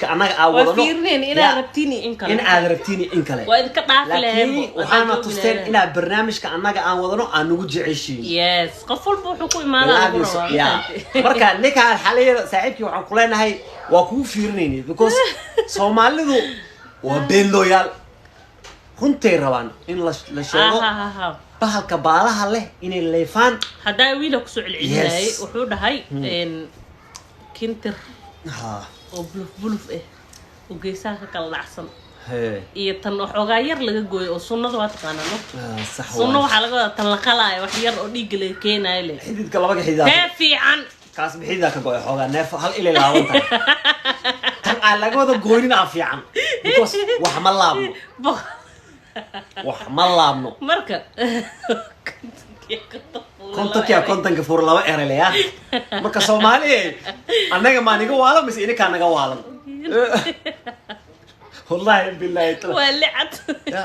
Barnaamijka annaga aa Waa wadano. fiirineen inaad rabtiin iyo in kale. In aad rabtiin iyo in kale. Waa idinka dhaafi Laakiin laheenbo. waxaana tusteen inaad barnaamijka annaga aan wadano aan nagu jeceshiin. Yes, qof walba wuxuu ku imaadaa lagu rabaa. Ya, marka ninkaan xalayada saaxiibkii waxaan ku leenahay waa kugu fiirinaynay, because Soomaalidu waa beenlooyaal, runtay rabaan in la sheego. Ha. Bahalka baalaha leh inay leefaan. Haddaa wiila kusoo celcelinayay, wuxuu dhahay kintir oo buluf buluf ah oo geesaha ka kala dhacsan iyo tan waxoogaa yar laga gooyo oo sunnada waa taqaanaa, no? Ah, sax. Sunno waay. Waxaa laga wadaa tan la qalaayo, wax yar oo dhiigga laga keenaayo leh. Xididka labaga xididaa. Tee fiican? Kaas bixidaa ka go'ay xoogaa neef hal ilay laaban tahay. Tan aan laga wada gooynin aa fiican, because wax ma laabno. Wax ma laabno. Marka 50-kiya 50-ka fur laba erele ya. Marka Soomaali, annaga maa niga waalan mise idinkaa naga waalan? Wallahi billahi Waa licad. Ya.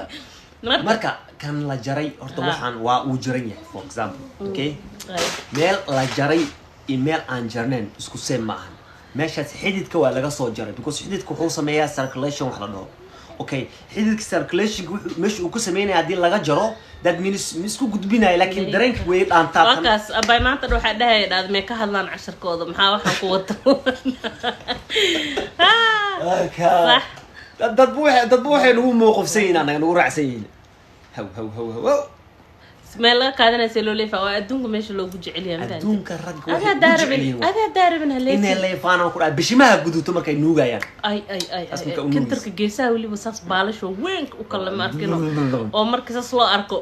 Marka Marka kan la jaray horta, waxaan waa uu jaran yahay, for example, okay, meel la jaray iyo meel aan jarnayn isku same ma ahan. Meeshaas xididka waa laga soo jaray, because xididka wuxuu sameeyaa circulation wax la dhaho. Okay, xididka circulationka wuxuu meesha uu ku sameynaya haddii laga jaro, that means ma isku gudbinayo, laakiin dareenka way dhaantaa Waa tan. Kaas abay maanta dhan waxaa dhahaya dhahda mee ka hadlaan casharkooda, maxaa waxaan ku wata? Sax. Dadba waxay nagu mowqifsan yihiin, annaga nagu raacsan yihiin. Haw haw haw haw haw. Meel laga qaadanaysa loo leefaa, waa adduunka meesha loogu jecel yahay, ma fahanteen? Adduunka ragga waxay Adaa ugu daarabin. jecel yihiin Adaa daarabin inay haleefin. leefaanaan ku dhaha bishimaha guduuto markay nuugayaan. Ay ay ay. Saas Ay marka ay. u nuugayso. Kintarka geesaha weliba saas baalasho weyn u kala ma arkino, oo marka saas loo arko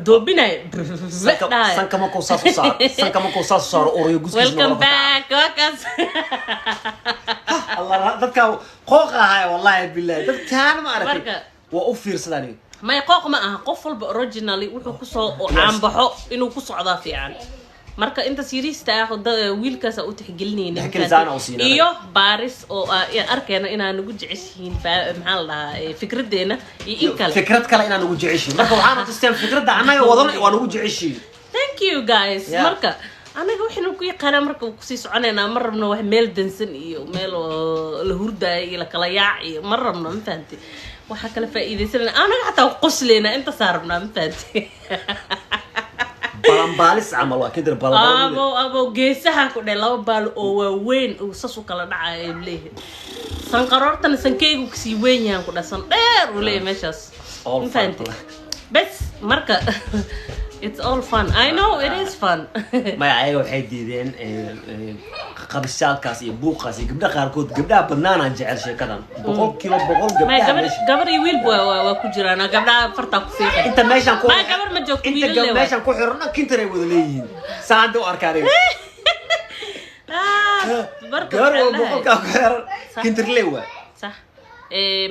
doobinayo dhahayo. Sanka markuu saas u saaro, sanka markuu saas u saaro, urayo guskiisa. Welcome back, waa kaas. Allah, dadka qooqa ahay, wallahi billahi, dadkaan ma aragtay. Waa u fiirsadaan. May, qooq ma aha. Qof walba originally wuxuu kusoo oo caanbaxo inuu ku socdaa fiican. Marka inta siriista ah wiilkaas u tixgelinayna. Tixgelisaan oo siinana. Iyo baaris oo arkayna inaa nagu jeceshihiin, maxaa la dhahaa, fikradeena iyo in kale. Fikrad kale inaan ugu jeceshiin. Marka waxaana tusteen fikradda annaga wadano waa nagu jeceshiin. Thank you guys. Marka anaga waxaynu ku yaqaanaa, marka kusii soconaynaa, ma rabno wax meel dansan iyo meel oo la hurdaayo iyo la kala yaac iyo ma rabno, ma fahanti? Waxaa kala faa'iidaysanayna anaga xataa qosleynaa, intaasaa rabnaa, ma fahanti? Balanbaalis camal waa kintir balanbaal. Abo abo, geesaha ku dhe laba baal oo waaweyn oo sas u kala dhacaya ay leeyahay. Sanqaroortana sankeygu kasii weyn yahan ku dhasan dheer uu leeyahay meeshaas. All Ma fun. fahanti? Bes marka it's all fun, I know it is fun. Maya, ayaga waxay diideen qabishaalkaas iyo buuqaas iyo gabdhaha qaarkood, gabdhaha badnaanaan jecel sheekadan 100%. Maya. Gabdhaha Gabar meesha gabar iyo wiilba waa ku jiraan. Gabdhaha fartaa ku fiiqay. Inta meeshaan ku Maya, gabar ma joogto, inta wiilal le waay. Meeshaan ku xiran dhan kintar ay wada leeyihiin, saan hadda u arkaa aniga. Ah, marka Gabar waxaa walba dhahay- qolkaa ku xiran kintar le waa. Sax.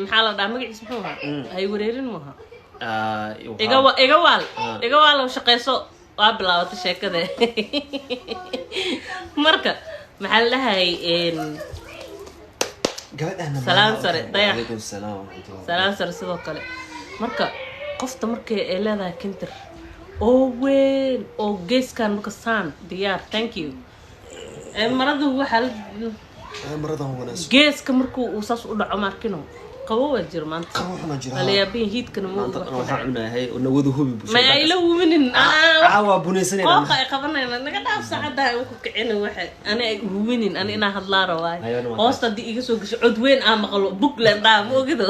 Maxaa la dhahaa magaciisa? Muxuu ahaa? Hay wareerin mu ahaa? Ah, Iga waal. Ah. Iga waal oo shaqeyso, waa bilaabatay sheekada. Marka maxaa la dhahay Gabadhana. Salaan sare, dayax. Calaykum salaam waraxmatullah. Salaan sare sidoo kale. Marka qofta markay ay leedahay kintir oo weyn oo geeskan marka saan diyaar, thank you. Maradu waxaa Maradan wanaagsan. Geeska markuu uu saas u dhaco, maarkino qabo waa jiro maanta. Qabo waxuna jira. Waa la yaaban hiidkana ma Maanta wax dhan ku waxaan dhacay. cunahay oo nawada hubi. Ma ayla wuminin. Caawa bunaysanayna. Qooqa ay qabanayna naga dhaaf, saacadda ay ku kicina waxa ani ay huwinin, ani inaa hadlaa rawaay. Ayana waa. Hoosta haddii iga soo gasho cod weyn aan maqlo bugland dhaa ma ogido,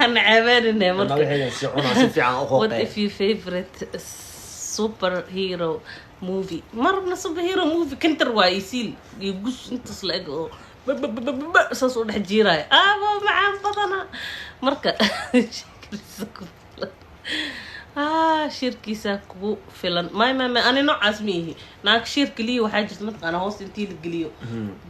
hana ceebeenine. Marka Marka waxayna si cunaa si fiican u what qooqay. if your favorite superhero movie? Ma rabna superhero movie. Kintar waa isiil iyo gus intaas la eg oo saas u dhex jiiraayo, aabo macaan badana. Marka shirkiisa ku filan, ah, shirkiisa kugu filan. May may may, ani noocaas ma ihi. Naag shir keliya waxaa jirta, mataqaana, hoosta intii la geliyo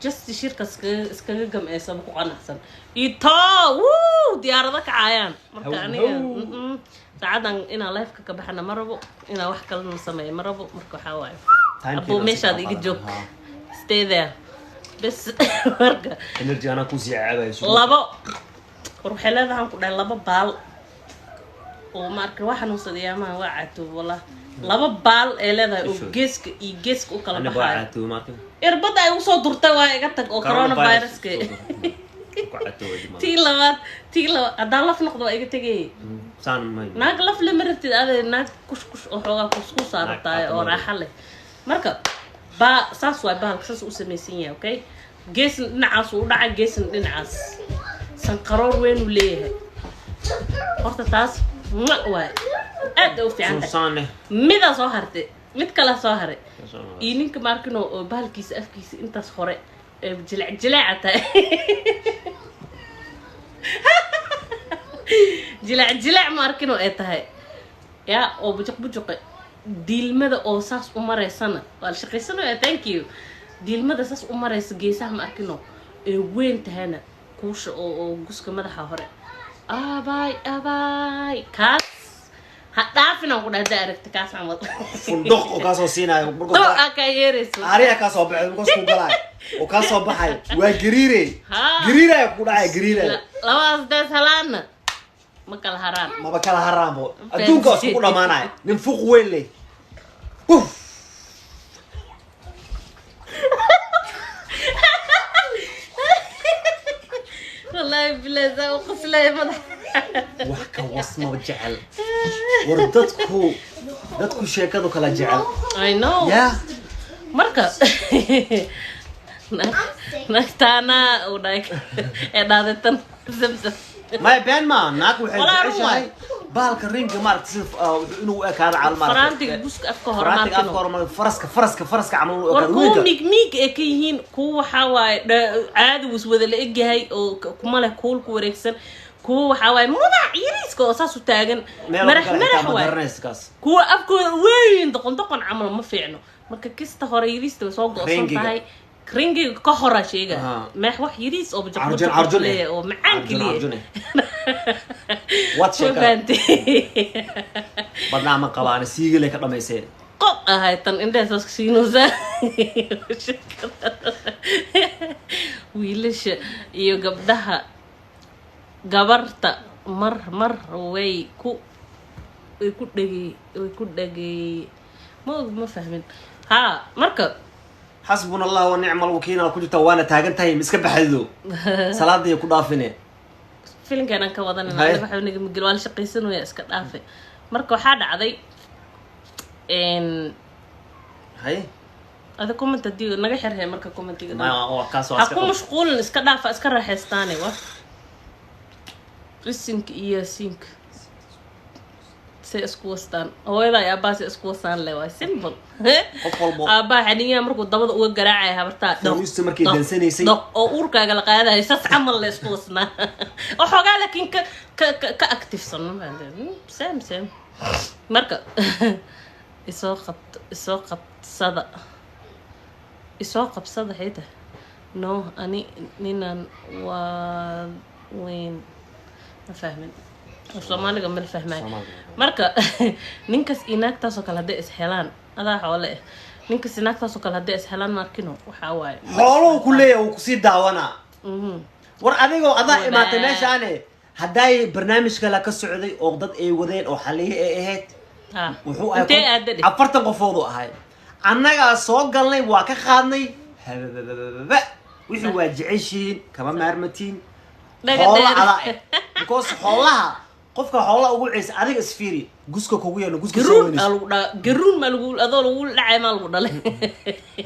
just shirkaas iskaga gamceysaba ku qanacsan ito wuu diyaarado kacaayaan. Marka Haw, aniga haw. Saacadan inaan lifeka ka baxana ma rabo, inaan wax kalena sameeyo ma rabo. Marka waxaa waaye, Timekeena abo si meeshaad fiican iga joog. qaadan. Stay there bes. Marka Energy anaa kusii caabayo. Labo war waxay leedahay ku dhahay laba baal oo ma arka, waa xanuunsaday amaha, waa caatoob wallah. Laba baal ee leedahay oo Ishood. geeska iyo geeska u kala Ani baa baxaayo. caatoob marka. Irbadda ay usoo durtay waa iga tag oo Coronavirus. coronaviruska. Caatooba dhib malaha. Tii labaad, tii labaad haddaan laf noqdo waa iga tegay. Saan may. Naag laf le ma rabtid ade, naag kushkush oo xoogaa kusku saarataay Naag oo caafimaad. Raaxa leh. Marka baa saas waay, bahalka saas u samaysan yahay. Okay, geesna dhinacaas uu u dhacay, geesna dhinacaas, sanqaroor weyn uu leeyahay. Horta taas ma waay, aad ay u fiican tahay. Suusaane. Midaa soo hartay, mid kalaa soo haray iyo ninka maarkino oo bahalkiisa afkiisa intaas hore ee jilec jileeca tahay, jilec jilec maarkino ay tahay ya, oo bujuq bujuqe diilmada oo saas u maraysana waa la shaqaysanaya. Thank you. Diilmada saas u maraysa geesaha ma arkino ee weyn tahayna, kuusha oo guska madaxa hore, abaay abaay, kaas ha dhaafin aan ku dhaha. Haddaa aragta kaas camal Fundhuq oo kaasoo siinaayo markuu doo aa kaa yeerayso. Ariga kaa soo baxay markaas ku galaayo oo kaa soo baxayo waa gariire. Gariiraya ku dhacaya, gariiraya. Labadaas dees halaana ma kala haraan. Maba kala haraanbo, adduunka waa iskugu dhamaanaya nin fuuq weyn leh. Uf. Wallaahi bilahi saa u qoslaya madax. Wax ka wasmaba jecel. War dadku sheekadu kala jecel. I know. Ya. Marka naagtaana uu dhahay ee dhahday tan Zamzam. Maya, been maa, naag waxay Walaa run jeceshahay waay. Bahalka ringa maaragta sida inuu u ekaado camal maaragta. Faraantiga guska afka hore. Faraantiga afka maarkino hore faraska camal inuu u war ekaado kuwa weynka. Miig miig ee ka yihiin kuwa waxaa waaye caadi wus wada la egyahay oo kuma leh kuul ku wareegsan. Kuwa waxaa waaye mudac yariiska oo saas u taagan. Meel marax kale marax xitaa ma waay. garanaysa kaas. Kuwa afkooda weyn, doqon doqon camal ma fiicno. Marka kista hore yariista way soo go'san Ringiga. tahay. Ringiga ka horaa sheega. Meex wax yariis oo bujuq Carjun bujuq carjun eh. leeyahay oo macaan Carjun keliya. Carjun eh. Waad Ma sheekada fahantay? Badnaa ma qabaana siigale ka dhamayseen. Qob ahay tan indhaha saas siinaysaa. Wiilasha iyo gabdhaha, gabarta mar mar way ku dhagey, ma og, ma fahmin ha. Marka xasbuna allah wa nicma alwakiil ku jirta, waana taagan tahay, ma iska baxaydo salaadii ku dhaafine. Filinkan aan ka wadanana. Haye. Aniga waxa naga migel waa la shaqaysanaya, iska dhaafe. Marka waxaa dhacday Haye. Ada comment hadii naga xirhay, marka commentiga ma waa kaas waa ha iska ku mashquulin, iska dhaafa, iska raaxaystaane. Wa isinka iyo yaasiinka say isku wastaan, hooyada iyo aabbaha say isku wastaan le, waa simple. Qof walbo Aabbaha xaniinyaha markuu dabada uga garaacaya habartaa, doq, Fariista markay doq, dansanaysay. doq oo uurkaaga la qaadayo, saas camal la isku wasnaa oo xoogaa, laakiin ka activesan ma fahanteen? Same same. Marka isoo qabt, isoo qabsada, isoo qabsada xita. No, ani ninan waa weyn, ma fahmin. Af Soomaaliga ma la fahmayo. Soomaaliga. Marka ninkas iyo naagtaasoo kale hadday is helaan, adaa xoole eh, ninkas iyo naagtaasoo kale hadday is helaan, markino waxaa waaye Xooluhu ku leeyahay wuu kusii daawanaa. War adigoo adaa Wabaa. imaatay meeshaane, haddaay barnaamij kale ka socday oo dad ay wadeen oo xaliye ay ahayd. Ha. Wuxuu ahay Intee aada dheh? 40 qofoodu ahay, annagaa soo galnay, waa ka qaadnay hababababa. Wixii waa jeceshihiin, kama maarmatiin. Dhaga Xoola dheer. Adaa eh, because xoolaha qofka xoolaha ugu ciisa adiga isfiiri, guska kugu yeelo, guska soo Garuun aa weynayso. Lagu dhaa garuun maa lagu adoo lagu dhacay maa lagu dhalay.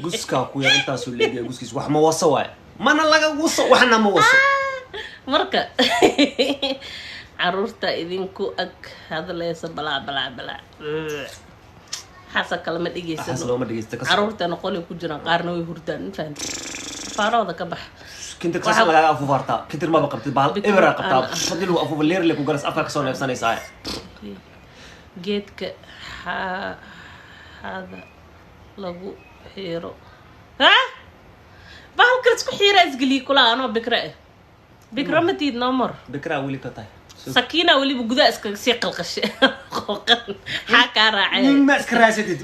Guskaa ku yar intaasuu leegyahay guskiis, wax ma waso waaye, mana laga waso, waxna ma waso. Marka caruurta idinku ag hadlaysa balaa balaa balaa, xasa kale ma Waxaas dhegeysano. Looma dhegeysta ka soo. Caruurtana qolay ku jiraan, qaarna way hurdaan, ma fahamtid? Faarooda ka bax. Kintir saas lagaaga afuufartaa, kintir maba qabtid, bahal Because ibra qabtaa. Ana- Hadii lagu afuufo leerle ku galas, afka kasoo neefsanaysaa. Geedka xaada lagu xiiro ha, bahalka isku xiiraa isgeliye kula anoo bikra eh, bikra matiid noo mar. Bikraa weli ka tahay. Sakiina weliba gudaha iskaga sii qalqashay, qooqan xaa kaa raacay. Nin ma iska raadsatid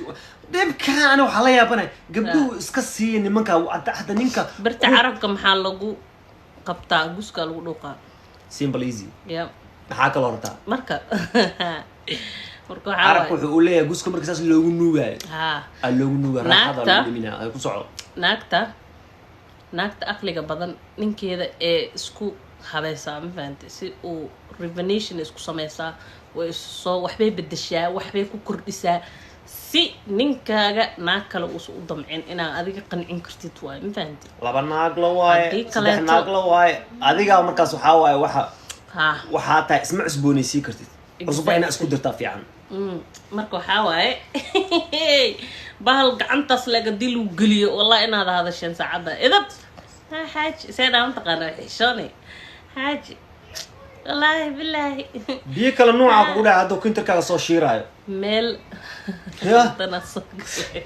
dhibkaan? Waxaa la yaabanay gabdhuhu iska siiya nimanka hadda ninka. Birta carabka maxaa lagu qabtaa? Guskaa lagu dhuuqaa. Simple, easy. Ya. Maxaa kaloo rabtaa? Marka waxaa Carabka waaye wuxuu u leeyahay guska marka saas loogu nuugaayo. Ha. Aa loogu nuugaa raaxada. Naagta. Lagu dhiminaa ay ku soco. Naagta aqliga badan ninkeeda ee isku Habaysaa, ma fahantay? Si uu revenation isku sameysaa, way soo waxbay bedeshaa, waxbay ku kordhisaa, si ninkaaga naag kale uusan u damcin, inaa adiga qancin kartid waayo, ma fahantay? Laba naag la waaye, Haddii saddex kaleeto- naag la waaye, adigaa markaas waxaa waaye waxa Ha. waxaa tahay isma cusboonaysiin kartid. Cusba inaa isku dirtaa fiican. Marka waxaa waaye bahal gacantaas leeg hadii lagu geliyo, wallahi inaad hadasheen saacadda idab ha xaaji see dhaa, mataqaana, xishoone xaaji, wallaahi bilaahi. Biyo kale nuuca kugu dhaca hadduu kintarkaaga soo shiiraayo. Meel Ya. dana soo galay.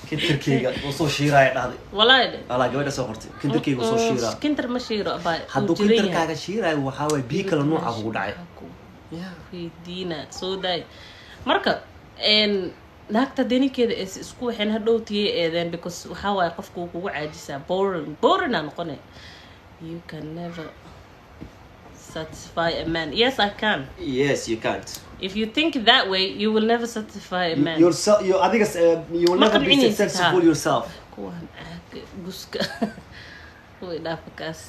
Kintarkeyga uu soo shiiraayo dhahday. Wallahi dhe. Walaa gabadha soo qortay, kintarkeyga uu soo shiiraa. Kintar ma shiiro, abaa. Hadduu kintarkaaga shiiraayo, waxaa waaye biyo kale nuuca kugu dhacay. Weydiina soo daay. Marka naagta deninkeeda is isku waxeen hadhowtiyay eedeen, because waxaa waaye qofku wuu kugu caajisaa, boring boring aa noqone. You can never satisfy a man. Yes, I can. Yes, you can't. If you think that way, you will never satisfy a man. Yourself, you adiga, you will Ma never be qancinaysid, successful ha. yourself. Kuwan caaga guska way dhaafa, kaas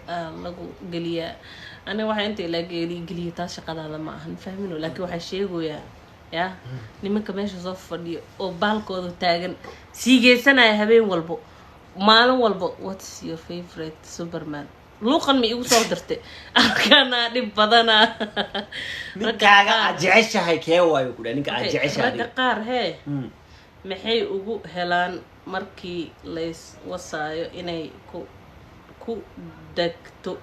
aa lagu geliyaa. Aniga waxaa inta ilaa geliya, taas shaqadaada ma ahan, fahmino, laakiin waxaa sheegoyaa ya nimanka meesha soo fadhiyo oo baalkooda taagan, siigeysanaya habeen walbo, maalin walbo. "What's your favorite superman?" Luuqan ma igu soo dirtay? Arkanaa dhib badanaa. Ninkaaga aad jeceshahay kee waayo, ku dhahay ninka aad jeceshahay Ragga adiga? qaar hee maxay ugu helaan markii lays wasaayo inay ku dhegto?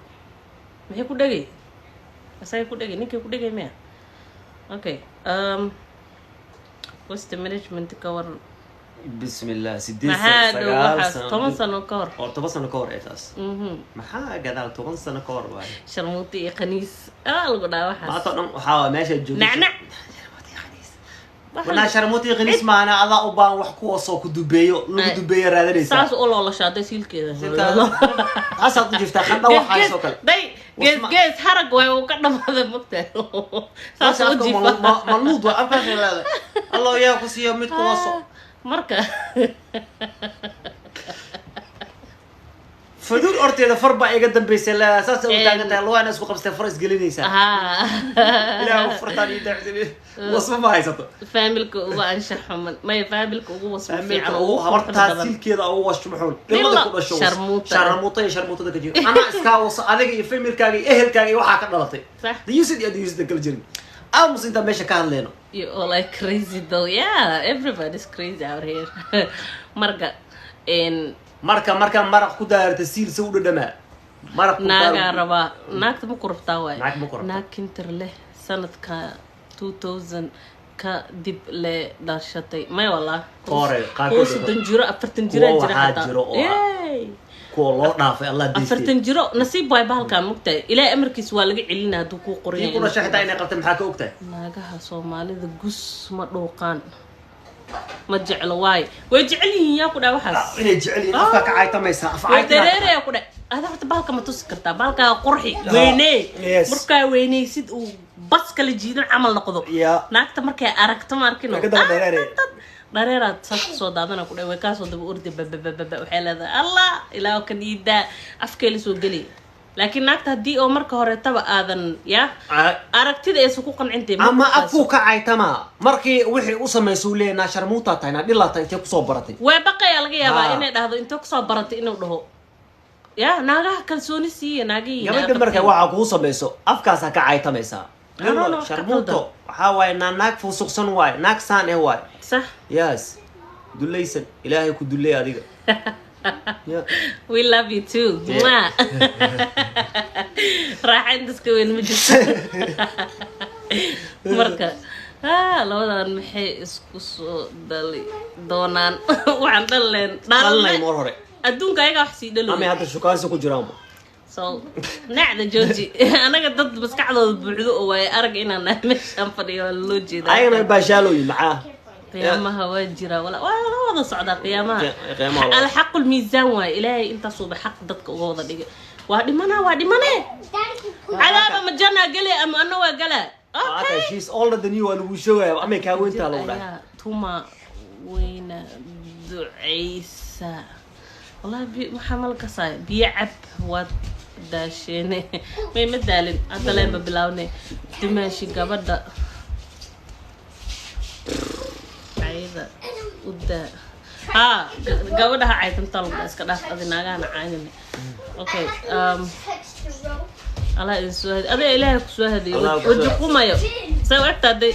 Maxay ku dhegay? Asagay ku dhegay, ninkay ku dhegay miya? Okay, waste management ka waran? Bismillah, 8 Maxaa sano, dhow 9 waxaas sano. 10 sano ka hor. Oo 10 sano ka hor ee taas. Maxaa gadaal 10 sano ka hor waaye? Sharmuuti iyo khaniis aa lagu dhaha waxaas. Maanta o dhan waxaa waay meesha joogta. Nacnac. Wanaa sharmuuti iyo khaniis maana, adaa u baahan wax kuwaasoo ku dubeeyo, lagu Ay. dubeeyo raadanaysaa. Saas u loolashaa hadday siilkeeda. Taasaad u jirtaa qandha waxaasoo kale. Day gees gees harag waay, uu ka dhamaaday, mogtahay, saas u jiifa. Maluud waa afkaasay leedahay. Allah yaa ku siiyo mid kuwaasoo. Marka Faduul horteeda far baa iga dambaysay leedahay, saasay u taagan tahay, lugaana isku qabsatay, far isgelinaysaa. Ilaah fartaan ii daacsan, wasma ma haysato. Faamilka ugu anshax xuman maya, faamilka ugu wasmo Faamilka fiican, ugu ugu quruxda habartaa badan. Silkeeda ugu washmaxuun Dhilo, dhilada ku dhasho sharmuuta. Sharmuuta iyo sharmuutada ka jiro anaa iskaa waso, adiga iyo familkaaga iyo ehelkaaga iyo waxaa ka dhalatay. Sax. Dayusid iyo dayusida kala jirin, aamus intaan meesha ka hadleyno. You all like crazy though. Yeah, everybody's crazy out here. Marka Marka maraq ku daarta siil se u dhadhamaa maraq ku naagaa rabaa, naagta ma ku rabtaa waay? Naag ma ku rabtaa. Naag kintar leh sanadka 2000 ka dib le dhashatay may walaa. Toore, qaarkood Kuwa 30 jiro, 40 jiraa Kuwa jira waxaa xataa. jiro oo ah- Yay! Kuwa loo dhaafay allah deystay. 40 jiro nasiib waay bahalkaa, mogtahay, Ilaahay amarkiis waa laga celina hadduu kuu qoran Kii yahay ku inuu dhashay ku xitaa inay qabtay maxaa ka ogtahay? Naagaha Soomaalida gus ma dhuuqaan, ma jeclo waay. Way jecel yihiin, yaa ku dhaha waxaas? Inay jecel yihiin afkaa ka caytamaysaa, af Way caytamaa. dareeraya ku dheh. Ada horta bahalka ma tusi kartaa? Bahalkaa qurxi, weynee. Yes. Markaa weyneysid uu bas kala jiidan camal noqdo. Naagta markay aragto, ma arkino. Way ka daba dhareeraya. Dhareeraad saas kusoo daadana ku dheh, way kaasoo daba ordi babababa, waxay leedahay Allah ilaa kan iidaa, afkay la soo gelay. Laakiin naagta haddii oo marka horetaba aadan ya aragtida aysan ku qancintay ma Ama ku afkuu ka caytamaa markii wixii u samaysuu leeyahay, naa sharmuutaa tahay, naa dhilaa tahay, intee kusoo baratay? Way baqayaa, laga yaabaa inay dhahdo intee kusoo baratay, inuu dhaho ya naagaha kalsooni siiya naagihii. Gabadha marka waxaa kuu samayso afkaasaa ka caytamaysaa. No, no, no, wax ka Sharmuuto qaldan. waxaa waaye naa naag fusuqsan waaye, naag saan eh waaye. Sax. Yes, dulaysan Ilaahay ku dullay adiga. Yeah. We love you too. Yeah. Mwah. Raaxa intaas ka weyn ma jirto. Marka labadan maxay isku soo dhali doonaan? Waxaan dhaleen Dhalanay moor hore. Adduunka ayagaa wax sii Ama dhaloy. Hadda shukaansi ku jiraanba. So nacda jooji, anaga dad maskaxdooda buuxdo oo waaye arag inaan nahay meeshaan fadhiyo waa loo jeedaa. Ayagana baashaalooyin maxaa. Qiyaamaha waa jiraa, wala waa la wada socdaa qiyaamaha. Qiyaamaha waa- Alxaqu lmiisaan waaye, Ilaahay intaasuuba xaq dadka uga wada dhigay. Waa dhimanaa, waa dhimane, cadaab ama janaa gele ama ana waa galaa. Okay, she's older than you, waa lagu sheegaya amay kaa weyntaa lagu dhahay. Ayaa tuma weyna ducaysa wallahi, waxaa mala kasaaya biyo cab waad. Daasheene may ma daalin, hadda leenba bilaawne. Dumaashi gabadha cayda u daa. Haa, gabadha ha caytantaa lagu dhaha, iska dhaaf adi, naagahana caynine. Okay, Allah idin soo hadiy, adiga Ilaahay ku soo hadiyo. Allah ku soo- Waji qumayo say u egtaa day.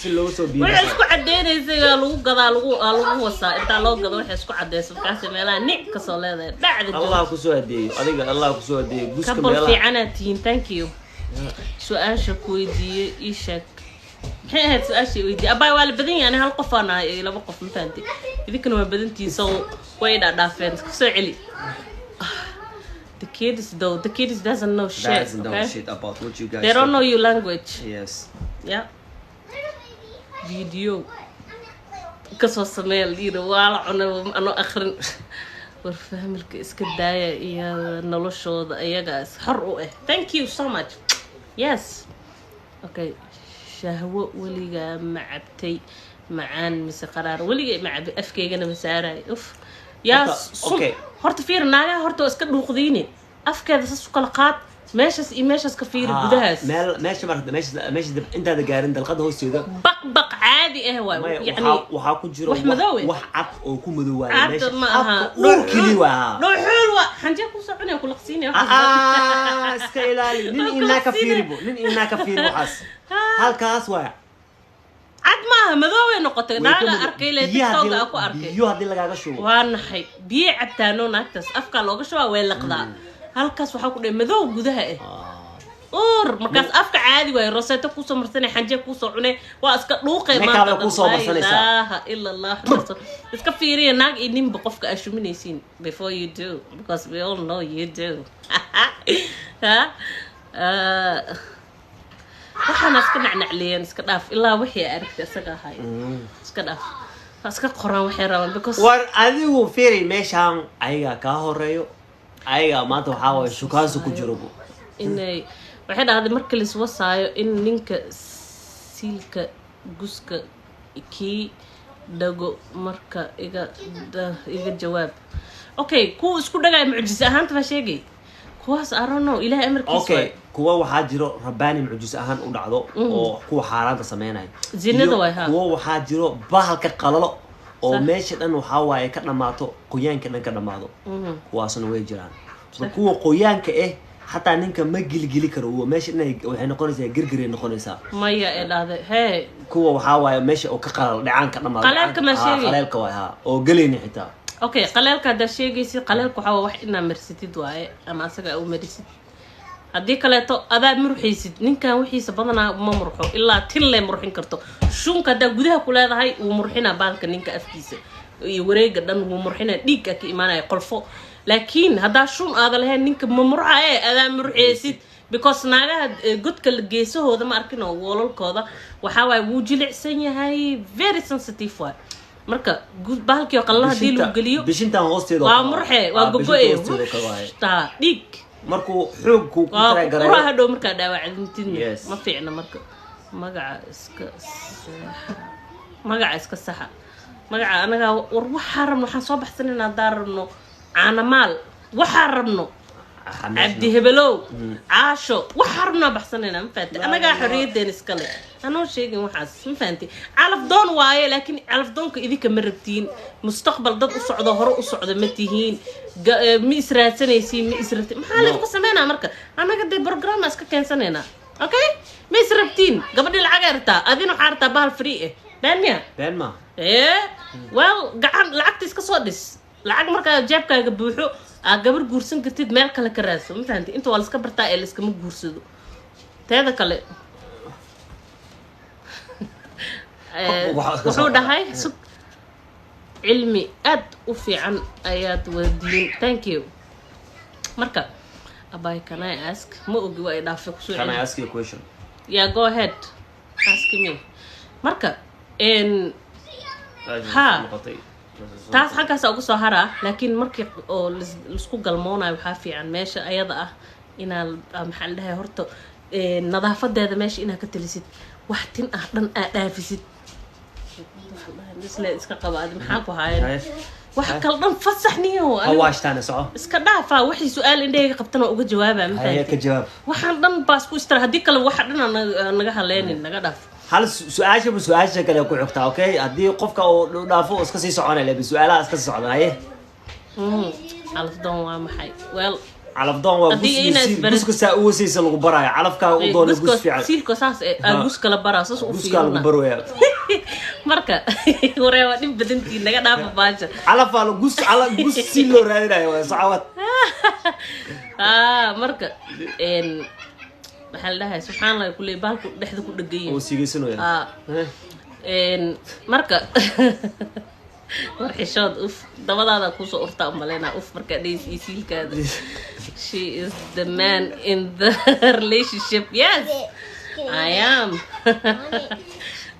Si loogu soo biyo. Waxay isku cadeynaysay waa lagu gadaa, lagu wasaa intaa loo gado. Waxay isku cadeyso markaas meelaha nic kasoo leedahay dhacda. Allah ku soo hadeeyo adiga, Allah ku soo hadeeyo guska. Couple Meelaha fiicanaad tihiin, thank you. Su-aasha ku weydiiyey ii sheeg, maxay ahayd su-aasha weydiiyey? Abaay, waa la badan yahay, ani hal qof aan ahay iyo laba qof, ma fahanti? Idinkana waa badantihiin, so way dhaadhaafeen. Kusoo celi. The kids though, the kids doesn't know shit. Doesn't know Okay, shit about what you guys they don't talk. know your language. Yes. Yeah, video kasoo sameeya la yiri, waa la cunay anoo akrin. War family-ka iska daaya iyo noloshooda, iyaga is xor u ah. Thank you so much. Yes, okay. Shahwo weligaa ma cabtay, macaan mise qaraar? Weligay ma cabi, afkeygana ma saaraay. Uf, yaa. Horta, okay. Horta fiir, naagaha horta waa iska dhuuqdiine, afkeeda sas u kala qaad, meeshaas iyo meeshaas ka fiiri, gudahaas. Meel meesha marka meesha intaada gaarin dalqada hoosteeda. Baq baq caadi ah waay. Maya, yani waxaa ku jiro wax madow eh. Wax cad oo ku madoowaaya Cad meesha. ma aha. Afka uur keli waa. Dhuxuul waa xanje kusoo cunaya, kulaqsiinaya. Ah, iska ilaali nin. Waa Inaa ka kulaqsiinaya. fiiribo nin, inaa ka fiiri waxaas halkaas waaya. Cad maaha, madoobay noqotay. Way ka Naaga madow- arkay le biyo TikTok haddii- ku arkay. Biyo haddii lagaaga shubo. Waa naxay. Biyo cabtaano naagtaas afkaa looga shubaa, way laqdaa. Halkaas waxaa ku dhahay madow gudaha ah. Uur markaas afka caadi waayo, roseto kuusoo marsanay, xanje kuusoo cunay, waa iska dhuuqay. Makeup Maanta ay kuusoo dhan. marsanaysaa. Laa ilaaha ila Allah. Iska fiiriya naag iyo ninba qofka aa shuminaysiin before you do, because we all know you do. Ha. Ah, waxaana iska nacnacleeyeen, iska dhaaf ilaa wixii ay aragtay isaga ahay. Iska dhaaf, ha iska qoraan waxay rabaan because War adigu fiiri, meeshaan ayagaa kaa horeeyo, ayagaa maanta waxaa waaye shukaansu ku jiro bu. Inay waxay dhahday marka laiswasaayo in ninka siilka guska kii dhago, marka iga jawaab. Okay, kuwa isku dhagaya mucjis ahaanta baa sheegay kuwaas. I don't know, Ilahay amarkiis. Okay. Waay. Kuwa waxaa jiro rabbaani mucjis ahaan u dhacdo oo kuwa xaaraanta sameynaya. Zinada Iyo waay, ha. Kuwa waxaa jiro bahalka qalalo oo meesha dhan waxaa waaye ka dhamaato, qoyaanka dhan ka dhamaado. Kuwaasna way jiraan. So kuwa qoyaanka ah xataa ninka ma gilgili karo. Meesha dhan waxay noqonaysaa girgiray noqonaysaa. Maya ee dhahday hee. Kuwa waxaa waaye meesha oo ka qalalo, dhacaan ka dhamaado. Qaleelka ma Ha, sheegi? Qaleelka waay, ha, oo gelayna xitaa. Okay, qaleelka haddaa sheegaysid, qaleelka waxaa waa wax inaa marsatid waaye ama asaga u marisid. Haddii kaleeto adaa murxaysid, ninkan wixiisa badanaa ma murxo ilaa tin le murxin karto. Shuunka haddaa gudaha ku leedahay wuu murxinaa baalka ninka, afkiisa iyo wareega dhan wuu murxinaa, dhiigga ka imaanaya qolfo. Laakiin haddaa shuun aada lahayn, ninka ma murxaye, adaa murxaysid, because naagaha godka la geesahooda ma arkin oo woolalkooda waxaa waaye wuu jilicsan yahay, very sensitive waay. Marka bahalkii oo qalala hadii lagu geliyo Bishintan hoosteeda oo waa kale. murxe, waa Ah, gogo-e. bishinta hoosteeda oo kale waaye. Taa dhiig. Markuu xoog ku waa taraagareeyo. Uraha hadhow markaa dhaawacdintidna. Yes. Ma fiicna. Marka magaca iska saxa, magaca iska saxa, magaca anagaa. War waxaa rabno, waxaan soo baxsanayna haddaan rabno caanamaal, waxaa rabno Cabdi Hebelow, Caasho, waxaa rabnaa baxsanaynaa, ma fahanti? Anagaa xorriyaddeen iskale, anoo sheegin waxaas, ma fahanti? Calaf doon waaye, laakiin calaf doonka idinka ma rabtiin. Mustaqbal dad u socdo, hore u socdo ma tihiin. Ma israadsanaysiin, ma israbtiin. Maxaa laydinku sameynaa marka? Annaga dee program iska keensanaynaa. Okay, ma israbtiin. Gabadhii lacag rabtaa, adina waxaa rabtaa bahal free ah. Been miya? Been ma. Ee, well, gacan lacagta iska soo dhis. Lacag markaa jeebkaaga buuxo aa gabar guursan kartid, meel kale ka raadso, ma fahanti? Inta waa laska bartaa ee layskama guursado. Teeda kale Waxaa iska soo wuxuu dhahay sug, cilmi aad u fiican ayaad wadiin, thank you. Marka abay, can I ask? Ma ogi, waa i dhaafay, kusoo Can I celi. ask you a question? Yeah, go ahead, ask me. Marka en Ha. Noqotay. Taas xaggaasa uga soo haraa, laakiin markii oo laisku galmoonayo waxaa fiican meesha ayada ah inaa maxaa la dhahay horta, nadaafadeeda meesha inaad ka talisid, wax tin ah dhan aad dhaafisid. Isle iska qaba adi, maxaa ku hayan? Haye. Wax kale dhan fasax niyo. Ha waashtaane, soco. Iska dhaafaa. Wixii su-aal indhahayga qabtana waa uga jawaabaa, ma Haye, ka fahanti? jawaab. Waxaan dhan baas ku istara, haddii kale waxa dhan aan naga haleynin, naga dhaaf. Hal su-aashaba su-aasha kale ku xigtaa, okay? Haddii qofka uu dhaafo, uu iska sii soconay, laakiin su-aalaha iska sii socdan. Haye. Calafdoon waa maxay? Well, Calafdoon waa haddii gus iyo inaad siil. isbarat- Guska saa u wasaysa lagu baraayo, calafkaa u doona gus fiican. Siilko saas ee aa guska la baraa, saas u Guskaa lagu fiirina. barwaya. Marka waree, waa dhib badantii, naga dhaafa baasha. Calafaa la gus cala gus si loo raadinayo waa socawad. Ah, marka maxaa la dhahay, subxaan Allah, kuley baalku dhexda ku dhegan Oo yahay. Siigeysanoya. Ah, marka war xishood, uf, dabadaada kusoo urtaa umaleynaa, uf, markaa dhehis iyo siilkaada. She is the man in the relationship. Yes, I am.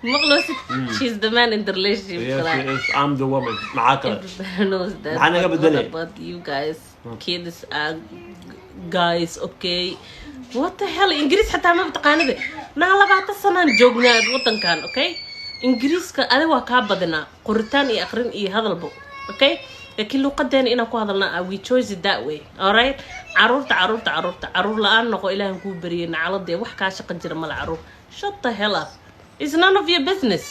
Maqlosid? She's the man in the relationship. Yes, I'm the woman. Maxaa kale? Everybody knows that. Maxaa naga But what bedelay? about you guys? Kids are guys, okay? What the hell? Ingiriis xataa ma taqaanide. Naa 20 sanaan joognaa wadankan, okay? Ingiriiska adi waa kaa badinaa qoritaan iyo aqrin iyo hadalbo, okay? Laakiin luqadeena inaan ku hadalnaa, we choose it that way, alright? Caruurta, caruurta, caruurta, caruur la-aan noqo, ilaahan kuu bariyay, nacaladee wax kaa shaqo jira mala caruur. Shut the hell up. It's none of your business.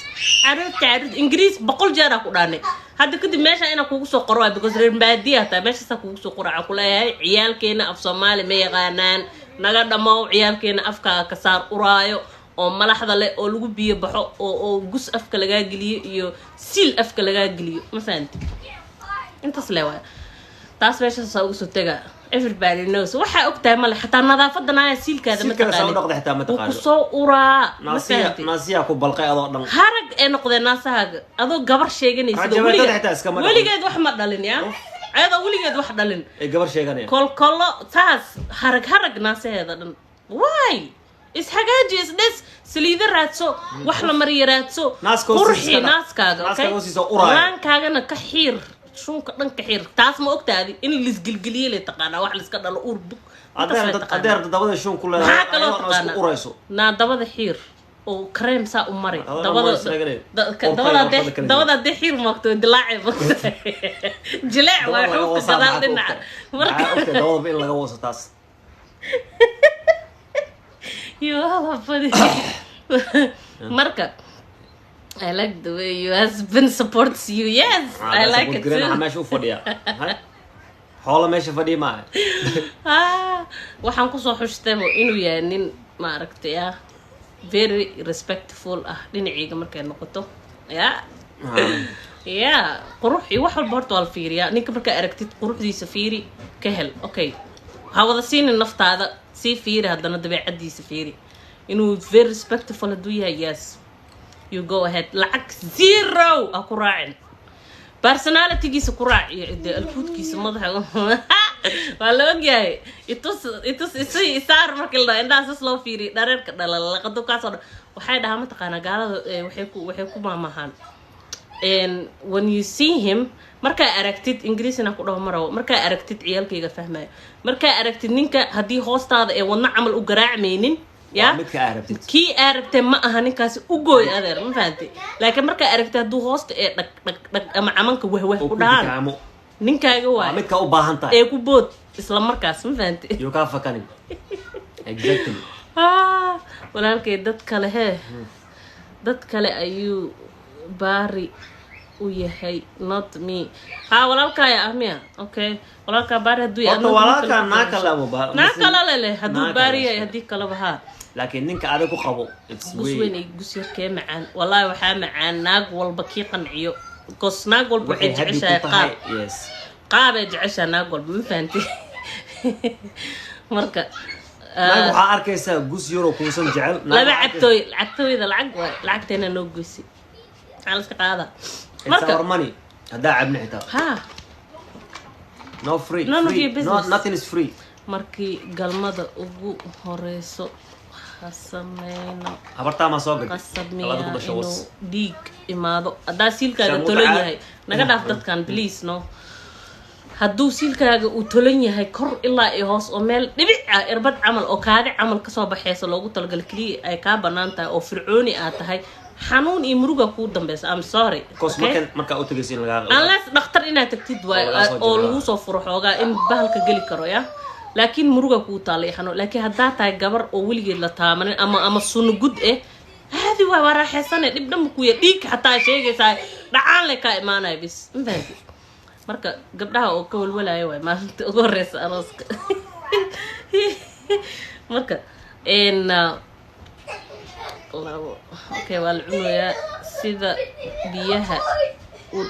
Caruurta, caruurta, Ingiriis 100 jeeraa ku dhaanay. Hadda kadib meesha inaan kugu soo qoro waay, because reer baadiya hataa meeshaasaa kugu soo qora. Waxaan ku leeyahay, ciyaalkeena af Soomaali ma yaqaanaan, naga dhammow. Ciyaalkeena afkaaga ka saar uraayo oo malaxda leh oo lagu biyo baxo oo gus afka lagaa geliyo iyo siil afka lagaa geliyo, ma fahanti? Intaas le waay, taas meeshaasaa ugu soo tegaa. Everybody knows, waxaa ogtahay male, xataa nadaafadda naaya siilkaada ma Siilkana saa u taqaanid. dhaqda xitaa ma Wuu taqaano. kusoo uraa, ma Naasiya. fahanti? Naasiya ku balqay adoo dhan. Harag ee noqdeen naasahaaga, adoo gabar sheeganaysid oo Rajabeetada xitaa iskama dhaqin. Weligeed wax ma dhalin, ya ayadoo weligeed wax dhalin. Ay gabar sheeganaya. Kolkolo saas harag harag naasaheeda dhan. Why? Ishagaaji, isdhis, saliido raadso, wax la mariyo raadso. Naaska hoostiisa Qurxi iska dhaq. naaskaaga. Naaska Okay, hoostiisa uraayo. Laankaagana ka xiir, shunka dhan ka xiir. Taas ma ogtaadi in lisgelgeliye lay taqaanaa, wax liska dhalo uur bug intaas lay Haddee taqaanaa. rabta dabada shun ku leedahay, Maxaa kaloo ayadoo dhan isku taqaanaa? urayso. Naa dabada xiir oo kareem saa u mari. Adoo dhan Dabada waa israaganay. Urtayda dabada waxba dee kala dabada dee xiir moogto, dilaaci moogto, jileec waay. Dabada laga Xuubka wasaa, gadaal maxaa ka dhinaca ogtahay? Marka Maxaa ogtahay dabadaba in laga waso taas? You all are funny. Marka I like the way your husband supports you. Yes, I like it Support too. meesha u fadhiya. Xoola meesha fadhiya maaha. Ah, waxaan kusoo xushtayba inuu yahay nin, maaragtay, ah, very respectful ah dhinacayga markay noqoto. Ya qurux iyo wax walba horta waa la fiiriyaa. Ninka markaa aragtid quruxdiisa fiiri, ka hel, okay, ha wada siinin naftaada, sii fiiri, haddana dabeecadiisa fiiri. Inuu very respectful hadduu yahay, yes, you go ahead. Lacag zero ha ku raacin, personalitygiisa ku raac iyo dee alfuudkiisa madaxa waa la ogyahay. Itus itus isu isaar markii la dhaho, indhaha sas loo fiiriyo, dhareerka dhalalaqado kaasoo dhan, waxay dhahaa, mataqaanaa, gaalada waxay ku maamahaan, and when you see him, markaa aragtid, ingiriisina ku dhaho marawo, markaa aragtid, ciyaalkayga fahmayo, markaa aragtid ninka haddii hoostaada ee wadno camal u garaacmaynin ya Waa midka aad rabtid. Kii aa rabtay ma aha ninkaasi, u gooy adeer, ma fahantay? Laakiin markaa aragtay hadduu hoosta ee dhag dhag dhag ama camanka wahwah Oo ku ku dhahaan, dikaamo. Ninkaaga Waa waay. midka u baahan tahay. Ee ku bood isla markaas, ma fahantay? Iyo kaa fakanin, exactly. Ah, walaalkay, dad kale hee, dad kale ayuu baari u yahay, not me. Ha, walaalkaaya ah miya? Okay, walaalkaa baari hadduu yahay, Horta adna walaalkaa kale naa kale ama naa kale leh hadduu naa kale baari yahay, iska. Haddii kaleba ha. Laakiin ninka adag ku qabo, it's Gus way weyn iyo gus yar kee macaan? Wallaahi waxaa macaan naag walba kii qanciyo, because naag walba waxay waxay happy ku jeceshahay tahay. Qaab Yes. qaabay jeceshahay naag walba, ma fahantay? Marka Naag waxaa arkaysaa gus yaroo kuusan jecel. Naag laba waxaa cabtooy, lacagtooyda lacag waay, lacagteena noo goysi, maxaa la iska qaadaa? It's Marka our money haddaa cabni xitaa. Ha. No free. None of Free. your business. No, nothing is free. Markii galmada ugu horeyso ha sameyno. Habartaa maa soo gaday? Qasab Alada ku miyaa dhasho was. inuu dhiig imaado haddaa siilkaaga Shamuuta tolan yahay? Naga dhaaf dadkan, please. No, hadduu siilkaaga uu tolan yahay kor ilaa iyo hoos, oo meel dhibic ah, irbad camal oo kaadi camal kasoo baxeysa loogu talagalay keliya ay kaa banaan tahay, oo fircooni aad tahay, Xanuun iyo muruga kuu dambeysa. I'm sorry. Because Okay? markan markaa u tagayso in lagaa Unless dhakhtar inaad tagtid waay oo lagaa soo oo jiro. Lagu soo furo xoogaa in bahalka geli karo ya, laakiin muruga kuu taala iyo xanuun. Laakiin haddaa tahay gabar oo weligeed la taamanin ama sunno gud eh, caadi waay, waa raaxeysane, dhib dhan kuya, dhiig xataa sheegaysaa, dhacaan le kaa imaanaya bis. Ma fahanti? Marka gabdhaha oo ka walwalaya waay maalinta ugu horeysa arooska. Marka labo, okay, waa la cunayaa sida biyaha u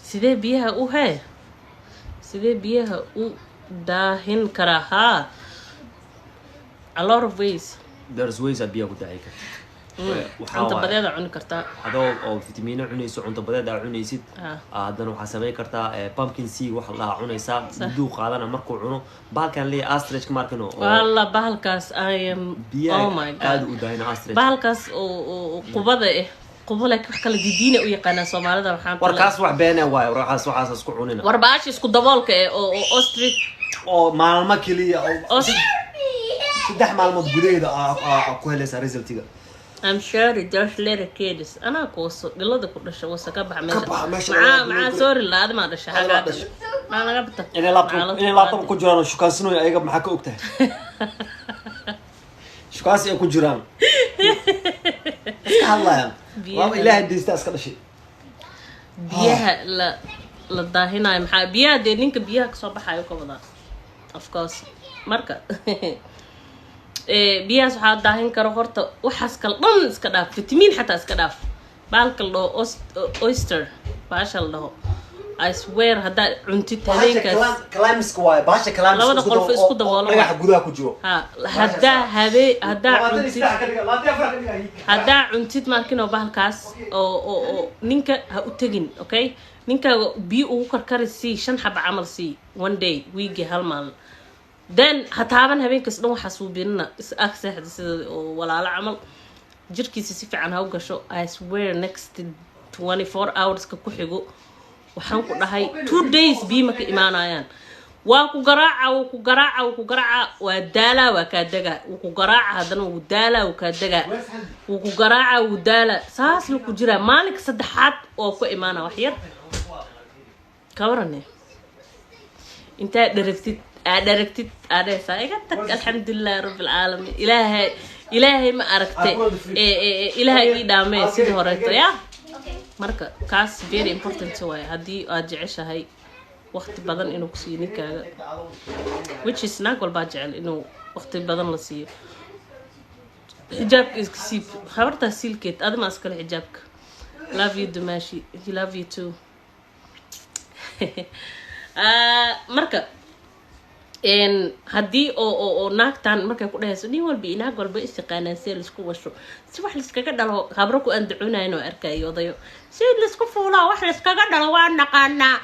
sidee biyaha u hee, sidee biyaha u daahin karaa? Haa, a lot of ways. There's ways aad biyaha ku daahi kartid. Waxaa cunto waaye, badeeda cuni kartaa. Adoo oo fitamiino cunayso, cunto badeed aa cunaysid. Haddana waxaa samayn kartaa pumpkin seed waxa la dhahaa cunaysaa. Mudduu qaadana markuu cuno bahalkan leeyahay ostrich markano oo Walla bahalkaas I am biyaha oh my God. Aad u daahina ostrich. Bahalkaas oo qubada eh, qubo, laakiin wax kala didiina u yaqaanaa Soomaalida. Waxaan War kaas wax beene waaye, warkaas waxaas isku cunina. War baasha isku daboolka eh oo ostrich. Oo maalmo keliya oo 3 maalmood gudaheeda aa ku helaysaa resultiga. I'm sure just little kids. Anaa kuwaso dhilada ku dhasha wasa ka baxa meesha. Ka baxa meesha. Maxaa maxaa, sorry, laadi maa dhasha. Adi maa dhashay. Maa naga bata. Inay laptop ku jiraan oo shukaansanooy ayaga, maxaa ka ogtahay? Shukaansi ay ku jiraan, iska hadlayaan. Waaba Ilaahay deysta iska dhashay. Biyaha la daahinayo maxaa? Biyaha dee ninka biyaha kasoo baxayo ka wadaa, of course. Marka biyahaas waxaa daahin karo horta waxaas kale dhan iska dhaaf, fitamiin xataa iska dhaaf, baalka la dhaho oyster, baasha la dhaho, I swear, haddaad cuntid habeenkaas. Clamiska waaye bahasha, clamiska. Labada qolfo isku daboolan. Dhagaxa gudaha ku jiro. Ha, haddaa haddaa cuntid, haddaa cuntid markinoo bahalkaas oo ninka ha u tegin. Okay, ninkaaga biyo ugu karkari, sii shan xaba camal, sii one day wiigi, hal maalin, then ha taaban habeenkaas dhan. Waxaa suubinina is ag seexda sida oo walaalo camal, jirkiisa si fiican ha u gasho. I swear, next 24 hours ka ku xigo, waxaan ku dhahay, 2 days biyo ma ka imaanayaan. Waa ku garaaca, wuu ku garaaca, wuu ku garaaca, waa daalaa, waa kaa degaa, wuu ku garaaca, haddana wuu daalaa, wuu kaa degaa, wuu ku garaaca, wuu daalaa, saas la ku jiraa. Maalinka saddexaad oo ku imaana wax yar ka warane, intaad dheragtid, aad dheragtid, aad dhehaysaa iga tag, alxamdulilahi rabbi alcaalamiin, Ilaahay, Ilaahay, ma aragte, Ilaahay ii dhaamee sidii horeeto ya. Marka kaas very important waaye haddii aad jeceshahay waqti badan inuu kusiiyo ninkaaga, which is naag walbaa jecel inuu waqti badan la siiyo. Xijaabka iska siib habartaa siilkeed, adima iskale xijaabka. Love you, dumaashi. Love you too. Marka haddii oo naagtan markay ku dhahayso nin walba iyo naag walba is yaqaanaan si laisku washo, si wax laiskaga dhalo, habro ku andaconayan oo arkayo odayo, si laisku fuulaa, wax laiskaga dhalo waa naqaanaa.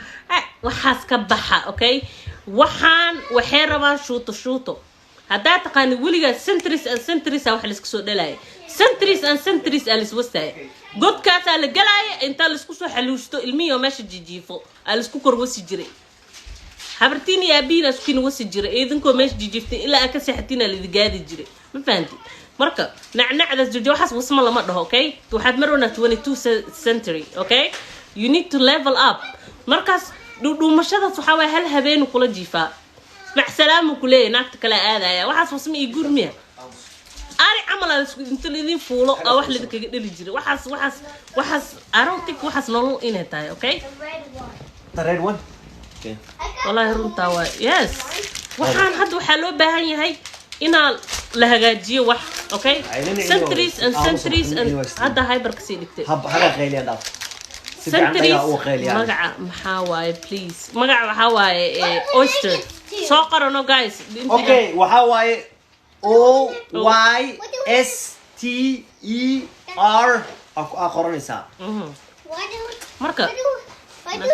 Waxaas ka baxa. Okay, waxaan waxay rabaan shuuto shuuto. Haddaa taqaani weligaa, centuries and centuries a wax laiska soo dhalaaya, centuries and centuries aa laiswasaaya, godkaasaa la galaaya, intaa laisku soo xaluushto ilmihii oo meesha jijiifo aa laisku korwasi jiray. Habartiin iyo aabihiin iskuina wasi jiray, idinkoo meesha jijiiftay ilaa aa ka seexatiin aa laidigaadi jiray. Ma fahanti? Marka nacnacdaas jojo, waxaas wasma lama dhaho. Okay, waxaad maroonaa 22 century. Okay, you need to level up. Markaas dhuudhuumashadaas waxaa waaya hal habeenu kula jiifaa, macsalaamu ku leeyahy, naagta kale aadaya. Waxaas wasma iyo guur miya? Ari camal aa isku inta laidin fuulo aa wax lidinkaga dheli jiray. Waxaas I don't think waxaas nolol inay tahay. Okay. The red one, okay. Wallaahi runtaa waay. Yes, waxaan hadda waxaa loo baahan yahay inaa la hagaajiyo wax. Okay, centuries and centuries and hadda hyperka sii dhigtay. Hab haga qayliya, dhaaf si fiican. Centuries. Dhagaa uga qayliyaan. Magaca maxaa waaye, please? Magaca waxaa waaye oyster. Soo qorano, guys. Okay, waxaa waaye oyster aa qoranaysaa. Marka Why do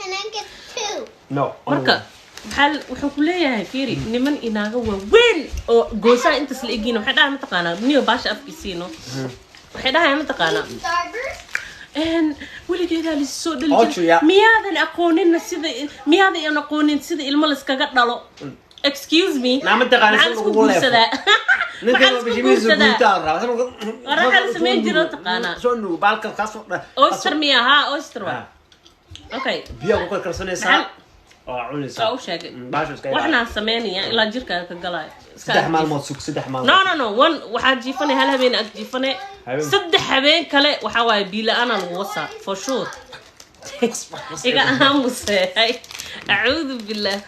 Hanan get two? No. Marka maxaa wuxuu ku leeyahay, fiiri, niman inaaga waaweyn oo goosaha intaas la egyiin waxay dhahay, mataqaanaa, niyo baasha afkiisiino, waxay dhahay, mataqaanaa, Starburst? Weligeedaa laissoo dhali Ocho, jiray. Ya. Miyaadan aqooninna sida, miyaadan aqoonin sida ilmo layskaga dhalo? Excuse me. Naa ma taqaana Maxaa si la isku lagugu leefo. guursadaa? Ninkan Maxaa la isku bishimihiisa guursadaa? guuntaa la rabaa. War waxaa la samayn jiro taqaanaa. Soo nuug baalka kaasoo dha. Oyster miya? Haa, oyster waa. Okay. Biyaa ku karkarsanaysaa. Waa cunaysaa. Waa u sheegay. Baasha iska ilaali. Waxnaan sameynaya ilaa jirkaaga ka galaayo. Iska 3 ag maalmood sug, 3 maalmood. No, no, no, one waxaa jiifanay, hal habeen ag jiifanay. Habeen. 3 habeen kale waxaa waaye biyo la-aanaa lagu wasaa for sure. Iga aamuse. Hay, acuudu billah.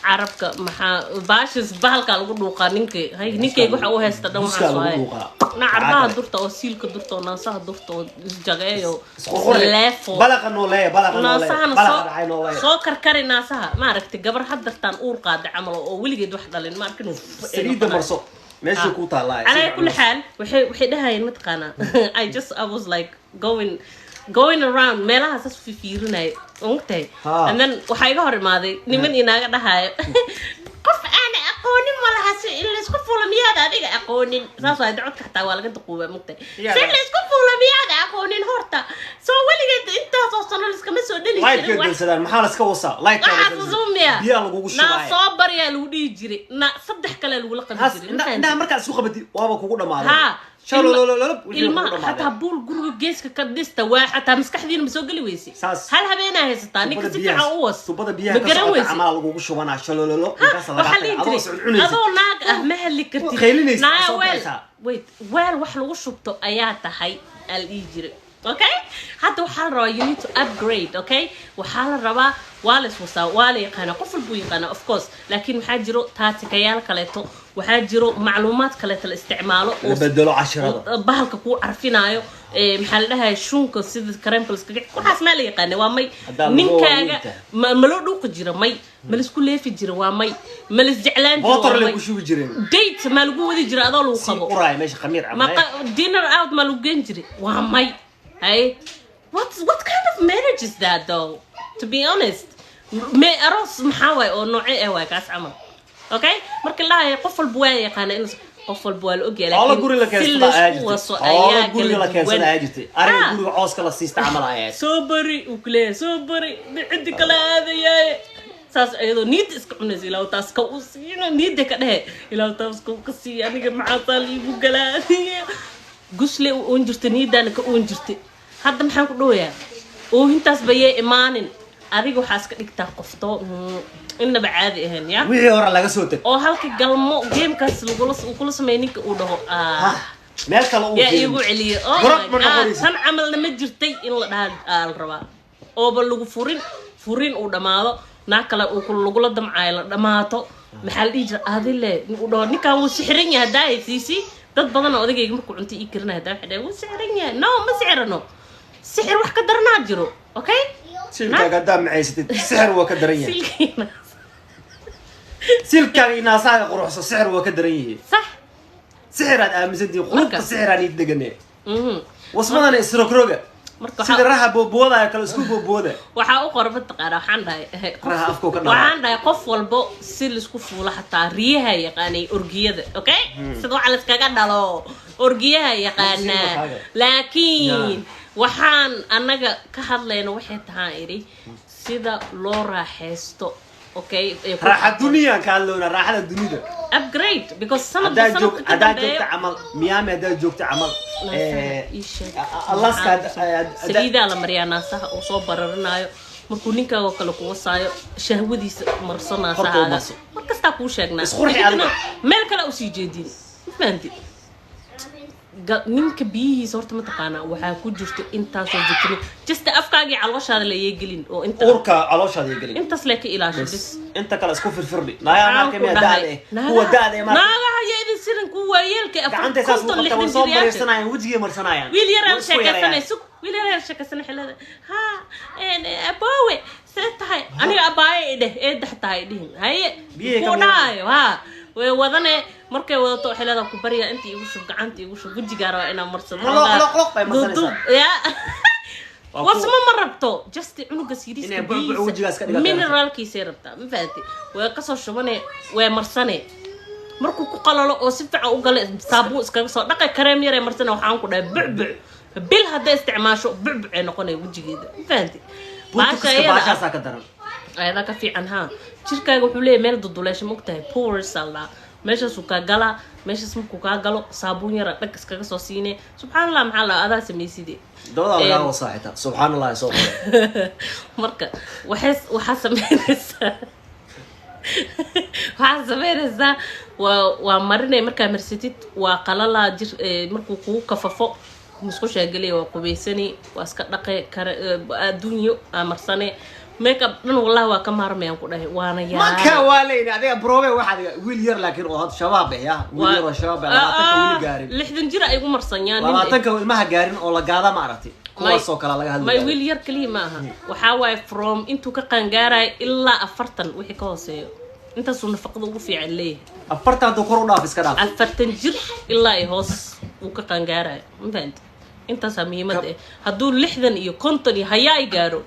Carabka maxaa baashis bahalkaa lagu dhuuqaa ninka? Hay, ninkayga waxa u haysta dhan Buskaa waxaas lagu waaye. dhuuqaa. Na carbaha Maxaa kale? durta oo siilka durta oo naasaha durta oo isjageeyo. Isqurqurxi. Leefo. Balaqa nooleeya, balaqa nooleeya. Naasahana Balaqa soo dhacay nooleeya. soo karkari naasaha. Maaragtay gabar haddartaan uur qaada camal oo weligeed wax dhalin, ma arkin? Saliidda marso. Meeshii ku taallaa. Calaa kulli xaal, waxay dhahayeen, mataqaanaa, I was like going around meelaha saas fiirinaya, ogtahay? Ha. And then waxaa iga hor imaaday niman inaaga dhahayo, "Qof aana aqoonin ma laha si in laysku fuulo, miyaada adiga aqoonin?" Saas waay codka xataa waa laga duquubaa, mogtahay? Si laysku fuulo miyaada aqoonin horta? Soo weligeed intaasoo sano liskama soo dheli Lightka jirin wax. dansadaan, maxaa la iska wasaa? Lightka Waxaas usuumiya. Biyaa lagugu Naa shubaya. soo baryaa lagu dhihi jiray, na saddex kale lagula qabi jiray. Ma fahanteen? Indhaha markaad isku qabatid waaba kugu dhamaaday. Ha. Shalololololop, wixii kugu Ilmaha dhamaaday. xataa buul guriga geeska ka dhista waa xataa maskaxdiina ma soo geli weyse. Saas. Hal habeenaa haysataa ninka Tubada si biyaha, fiican u was. tubada biyaha Ma ka garan socota weyse? camal lagugu shubanaa, shalololo, markaas lagaa Waxaa la tagay. dhihi Adoo jiray socod cunaysid. adoo naag ah ma hadli kartid. Qaylinaysid, Naa soo weel baxaysaa. Wait, weel wax lagu shubto ayaa tahay aa la dhihi jiray. Okay, hadda waxaa la rabaa, you need to upgrade. Okay, waxaa la rabaa, waa la iswasaa, waa la yaqaanaa, qof walbuu yaqaanaa, of course, laakiin waxaa jiro taatikayaal kaleeto, waxaa jiro macluumaad kaleeto la isticmaalo La bedelo cashirada. oo bahalka kuu carfinaayo, maxaa la dhahay, shuunka sida kareemka laskaga, waxaas maa la yaqaana? Waa may. Haddaa lagu Ninkaaga waaweyntahay. ma loo dhuuqi jira? May. Ma laisku leefi jira? Waa may. Ma laisjeclaan jira? Bootor Waa lay may. ku shubi jireen. Date maa lagu wadi jira adoo lagu Si qabo? uraaya meesha khamiir Ma camal. Dinner out ma lagu geen jiray? Waa may. Hay, what kind of marriage is that though, to be honest? Me aroos maxaa waay oo noocee ah waay kaas camal? Okay, marka la dhahayo qof walba waa yaqaana in qof walba waa la ogyahay, Xoolo laakiin guri la si keensada ayaa laysku jirtay. waso Xoolo ayaa guriga la kala keensada duwan. ayaa jirtay. Ariga Ah. guriga cooska la siista camal ayaa. Soo bari uu kuleeyahay, soo bari, cidi kala aadayaaye, saas iyadoo niida iska cunaysa, ilaahu taas ka u siino, niida ka dhehe, ilaahu taas ka u ka siiya, aniga maxaasaa liigu galaa? Gusle u oon jirta, niidaana ka oon jirtay. Hadda maxaan ku dhawayaa? Oohintaas bayee imaanin. Adiga waxaa iska dhigtaa qofto innaba caadi ahayn ya. Wixii hore laga soo tag. Oo halka galmo gamekaas lagula uu kula sameeyay ninka uu dhaho, ah, Meel kale uu yaa fiirin. iigu celiye. Oh Gorob my ma God, noqonaysid. tan camalna ma jirtay in la dhaha aa la rabaa ooba lagu furin, furin uu dhammaado, naag kale uu lagula damcaayo la dhammaato. Maxaa la dhihi jira? Adile uu dhaho ninkan wuu sixiran yahay. Haddaa haysiisi dad badan oo odagayga markuu cunto ii karinaya haddaa waxay dhahay wuu sixiran yahay. No, ma sixirano, sixir wax ka daranaa jiro. Okay. Silkaaga haddaa macaysatid, sixir waa ka daran yahay. Silkiina. Silkaaga iyo naasaaga quruxso, sixir waa ka daran yihiin. Sax. Sixir aad aaminsantihiin qulubta. Marka. Sixir aan ii degane. Wasmadana isrogroga. Marka sida raha booboodayo kale isku boobooda. Waxaa u qora, mataqaana, waxaan dhahay Raha afkuu ka dhalaa. Waxaan dhahay qof walbo si laisku fuulo, xataa riyaha yaqaanay orgiyada. Okay, sida waxa layskaga dhalo orgiyaha yaqaanaa. Kaaga. Laakiin waxaan annaga ka hadlayna waxay tahaan idhi sida loo raaxaysto. Okay, ee Raaxa duniyaan ka hadloona, raaxada dunida. Upgrade, because sanadba Haddaa joog sanadka ka haddaa dambeeyo. joogta camal Miami, haddaa joogta camal Naasaha ii sheeg. Alaska Saliidaa la mariyaa naasaha uu soo bararinaayo markuu ninkaagoo kale ku wasaayo, shahwadiisa marso Horta u naasahaaga. marso. Mar kastaa kuu sheegnaa. Isqurxi Kadibna adiga. Meel kale usii jeedin, ma fahanti? Ninka biyihiisa horta mataqaanaa waxaa ku jirto intaasoo vitamin, just afkaagii calooshaada la yeegelin oo inta Uurka calooshaada ay gelin. Intaas lee ka ilaasho bis. Inta kale isku firfirdhi. Naayaa Waxaan marka ku miya dhahay, daade kuwa daade marka naagaha iyo idin sirin kuwa waayeelka 40, gacanta saas u 50, qabta way 60 soo jiryaasha. mariirsanayaan, wejigay marsanayaan. Wiil yaraan Way isku yarayaan. sheekaysanay, sug, wiil yaraan sheekaysanay xilada ha aboowe, see tahay? Aniga abaaye i dheh, eedax tahay dhihin haye. Biyihii Kuu ka dhahaayo ha way wadane, markay wadato xilada ku barya, inta iigu shub, gacanta iigu shub, wejigaa rabaa inaa marsado. Qoloq, qoloq, qoloq bay marsanaysaa. Duuduub ya. Waa Wasmo ma rabto, just cunuga siriiska Inay bucbuc wejigaas ka dhigato. Mineralkiisay rabtaa, ma fahanti? Way kasoo shubane, way marsane, markuu ku qalalo oo si fiican u gala, saabuun iskaga soo dhaqay, kareem yaree marsane. Waxaan ku dhahay bucbuc, bil hadday isticmaasho bucbuc ay noqonaya wejigeeda, ma fahanti? Butukiska Baasha iyada ah. Baashaasaa ka daran. Ayadaa ka fiican. Haa, jirkaaga wuxuu leeyahay meel duduleesha, ma ogtahay? Pores aa la dhahaa. Meeshaasuu kaa galaa. Meeshaas markuu kaa galo, saabuun yara dhag iskaga soo siine. Subxaan Allah, maxaa la adaa samayside? Dabadaa lagaa wasaa xitaa, subxaan Allah, soo qoray. Marka waxaa sameynaysaa waa marinay. Markaa marsatid, waa qalalaa jir. Markuu kugu kafafo, musqushaa gelaya, waa qubaysani, waa iska dhaqe kare. Adduunyo aa marsane, make up dhan wallahi waa ka maarmayaan ku dhahay, waana Marka yaa. Waa leyni adiga brobe, waxaad wiil yar laakiin oo hadda shabaab eh, ya wiil yar oo shabaab eh, 20-ka weli gaarin. 60 jir ay igu marsanyaan nin. 20-ka ilmaha gaarin oo la gaada, ma aragtay, kuwaasoo kale laga may hadlaya. Wiil yar kaliya ma aha. Waxaa waaye from intuu ka qaangaarayo ilaa 40 wixii ka hooseeyo, intaasuu nafaqada ugu fiican leeyahay. 40 hadduu kor u dhaaf, iska dhaaf. 40 jir ilaa ay hoos uu ka qaangaarayo, ma fahanti? Intaasaa muhiimada eh. Hadduu 60 iyo 50 iyo hayaa ay gaaro,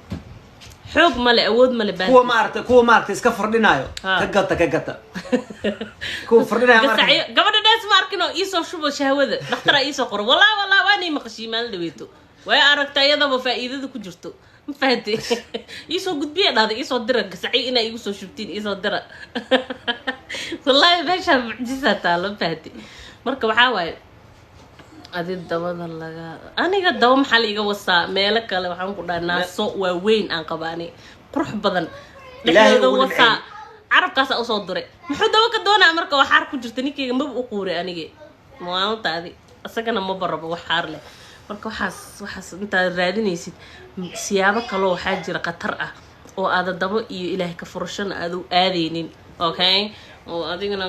xoog male, awood male. Kuwa baan maaragtay, kuwa maaragtay iska fardhinaayo. Ha. Ka gata, ka gata kuwa fardhinaayo maaragtay. Gasacyo gabadha dhees ma arkin oo iisoo shubo shahwada, dhakhtaraa iisoo qoro. Wallah wallah, waanay maqashii maalin dhaweeto, way aragta iyadaba faa'iidada ku jirto, ma fahante? Iisoo gudbiya dhahda, iisoo dira gasacyo inaa igu soo shubtiin, iisoo dira. Wallahi meeshaa mucjisaa taalo, ma fahante? Marka waxaa waaye adi dabada laga, aniga daba maxaa la iga wasaa? Meelo kale waxaan ku dhaha naaso waaweyn aan qabaani, qurux badan. Ilaahay dhexdooda ugu wasaa nimceeyey. Carabkaasa usoo diray. Muxuu daba ka doonaa? Marka waa xaar ku jirta ninkeyga, maba u quuray anige maalintaadi, isagana maba rabo wax xaar leh. Marka waxaas intaad raadinaysid siyaabo kaloo waxaa jira khatar ah oo aada dabo iyo Ilaahay ka furashana aada u aadaynin, okay? Oo adigana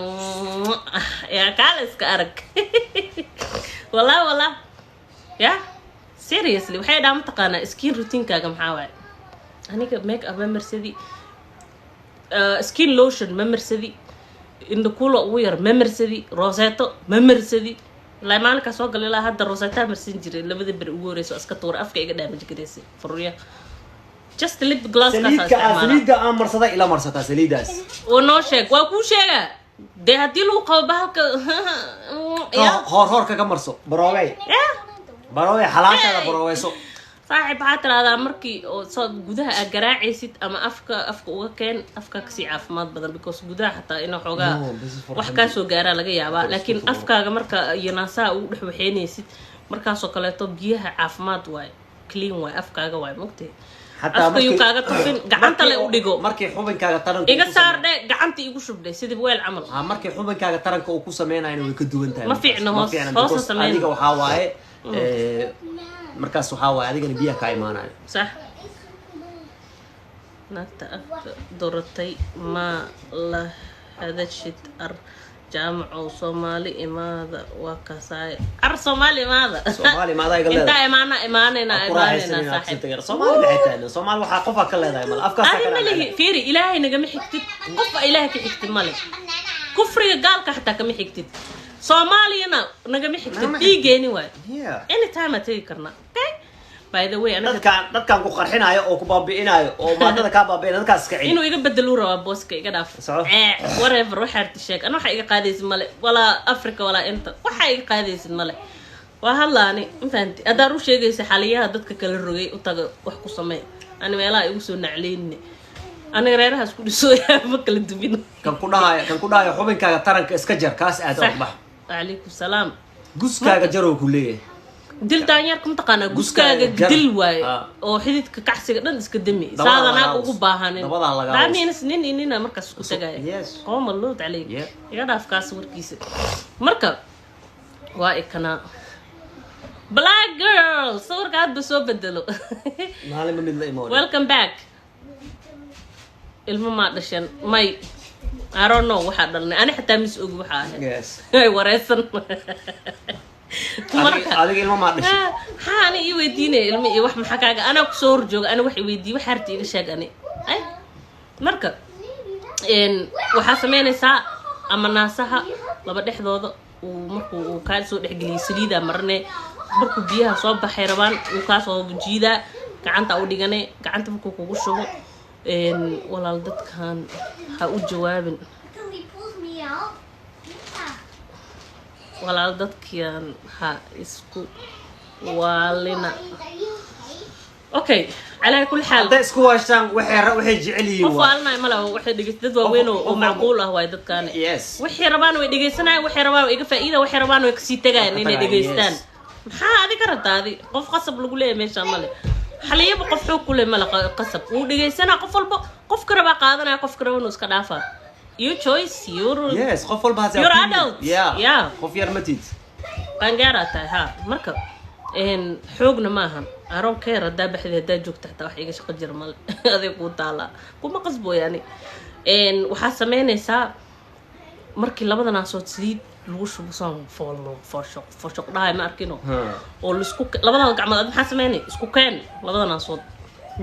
yaa kaala iska arag. Wallah wallah, ya seriously, waxay dhaa mataqaanaa skin routinekaaga maxaa waaye? Aniga make up ma marsadi, skin lotion ma marsadi, indhakuula ugu yar ma marsadi, roseto ma marsadi. Ilaa maalinkaa soo galay ilaa hadda rosetaa marsan jiray labada beri ugu horeysa, waa iska tuura, afka iga damage gareysay faruurya. Just lip glosskaas Saliidka aan isticmaala. Saliidda aan marsaday ila marsataa saliiddaas. Oo noo sheeg, waa kuu sheegaa dee haddii lagu qabo bahalka ya. Hoor hoor kaga marso, baroobey. Ya. Baroobey, xalaashaada baroobeyso. Saaxiib, waxaa tiraahdaa markii oo soo gudaha aad garaacaysid ama afka uga keen, afka kasii caafimaad badan, because gudaha xataa ina xoogaa No, this is for wax kaa soo gaaraa laga yaabaa. Laakiin afkaaga marka iyo naasaha ugu dhex waxeynaysid markaasoo kaleeto, biyaha caafimaad waaye, clean waaye, afkaaga waaye, mogtahay? Xataa Afka yuu kaaga tufin, gacanta le u dhigo. Markii xubinkaaga taranka Iga uu ku saar dhe, gacanta igu shubdhe sidii weel camal. Ha, markii xubinkaaga taranka uu ku sameynayana way ka duwan tahay. Ma Markaas. fiicna Ma hoos because ha sameyn. Adiga waxaa waaye markaas waxaa waaye adigana biyaha kaa imaanayo. Sax. Naagta afka duratay ma la hadashid. Ar jaamacow, Soomaali imaada, waa kasaay. Ar Soomaali imaada. Soomaali imaada iga Intaa leedahay. imaana, imaanayna, Ku imaanayna raaxaysanayna. saaxiib. Soomaali maxay tahay? Soomaali waxaa qofaa ka leedahay male afkaas. Adi ma lihi. Fiiri, Ilaahay nagama xigtid, qofba Ilaahay ka xigtid male. Kufriga gaalka xataa kama xigtid, Soomaaliyana nagama xigtid. Nagama xigtid. Dhiigeeni waay. Yeah. Anytime aa tegi karnaa, okay? By the way, anaga Dadkaan ku qarxinaayo oo ku baabi'inaayo oo maadada kaa baabi'inaayo, dadkaas iska celi. Inuu iga bedeluu rabaa booska, iga dhaaf. Soco. Whatever, waxaa arti sheeg, ana waxaa iga qaadaysid male, walaa Africa walaa inta waxaa iga qaadaysid male. Waa hadlaani, ma fahanti? Haddaan u sheegaysa xaliyaha dadka kala rogay, u taga, wax ku samee. Ani meelaha igu soo nacleynine, aniga reeraha isku dhisooyaa, ma kala dumin. Kan ku dhahayo xubinkaaga taranka iska jar, kaas aad Sax. Og bax. Calaykum salaam. Guskaaga jarow ku leeyahay. Dil daanyeerka mataqaanaa? Guskaaga Guskaaga jar. Dil waaye. Ah. Oo xididka kacsiga dhan iska dami. Dabadaa Saada lagaa naag ugu us. baahanin. Dabadaa lagaa That us. means nin iyo nina markaas isku tagaya. Yes. Qooma lood caleyk. Yeah. Iga dhaaf kaas warkiisa. Marka waa ikanaa black girl, sawirka hadba soo bedelo. Maalinba mid la imoon. Welcome back. Ilmo maa dhashan? May, I don't know waxaa dhalnay ani xataa mis ogi waxaa ahayd. Yes. Ay wareysan. Adiga adiga ilmo maa dhashay? Maxaa ani ii weydiinaya ilmo iyo wax? Maxaa kaaga? Anaa kusoo horjooga, ani wax i weydiiye, wax harta iga sheeg ani. Ay, marka waxaa sameynaysaa ama naasaha laba dhexdooda uu markuu uu kaa soo dhexgeliyay saliidaa marne, markuu biyaha soo baxay rabaan uu kaa soo jiidaa, gacanta u dhigane, gacanta markuu kugu shubo. Walaal, dadkan ha u jawaabin. Because he pulls me out. Yeah. Walaal, dadkan ha isku waalina. Are you okay? Okay. Calaa kulli xaal, Hadday isku waashaan, waxay jecel yihiin qof waa waalnay male. Waxay dhegeyst dad waaweyn oo macquul ah waay dadkaani. Waxay rabaan way dhegeysanayaan, waxay rabaan way iga faa'iida, waxay rabaan way kasii tagayaan Way ka inay tagayaan, dhegeystaan. Yes. Maxaa adiga rabtaa? Adi qof qasab lagu leeyahay meeshaan male. Xaliyaba qof xoog ku leh male. Qasab wuu dhegeysanaa qof walba. Qofka rabaa qaadanaya, qofka raba inuu iska dhaafaa. Your choice, your Yes, qof walba has You're opinion. Adult. Yeah. Yeah. Qof yar matid. Qaangaaraa tahay ha. Marka xoogna maahan. I don't care haddaa baxdi, haddaa joogta, xataa wax iga shaqo jira male. Aday kuu taalaa, kuma qasbo yani. Waxaa sameynaysaa markii labada naasood saliid lagu shubo, soon foolmo fooshoq fooshoq dhahay, ma arkino? Oo laisku labada gacmood ad maxaa sameynay? Isku keen labada naasood,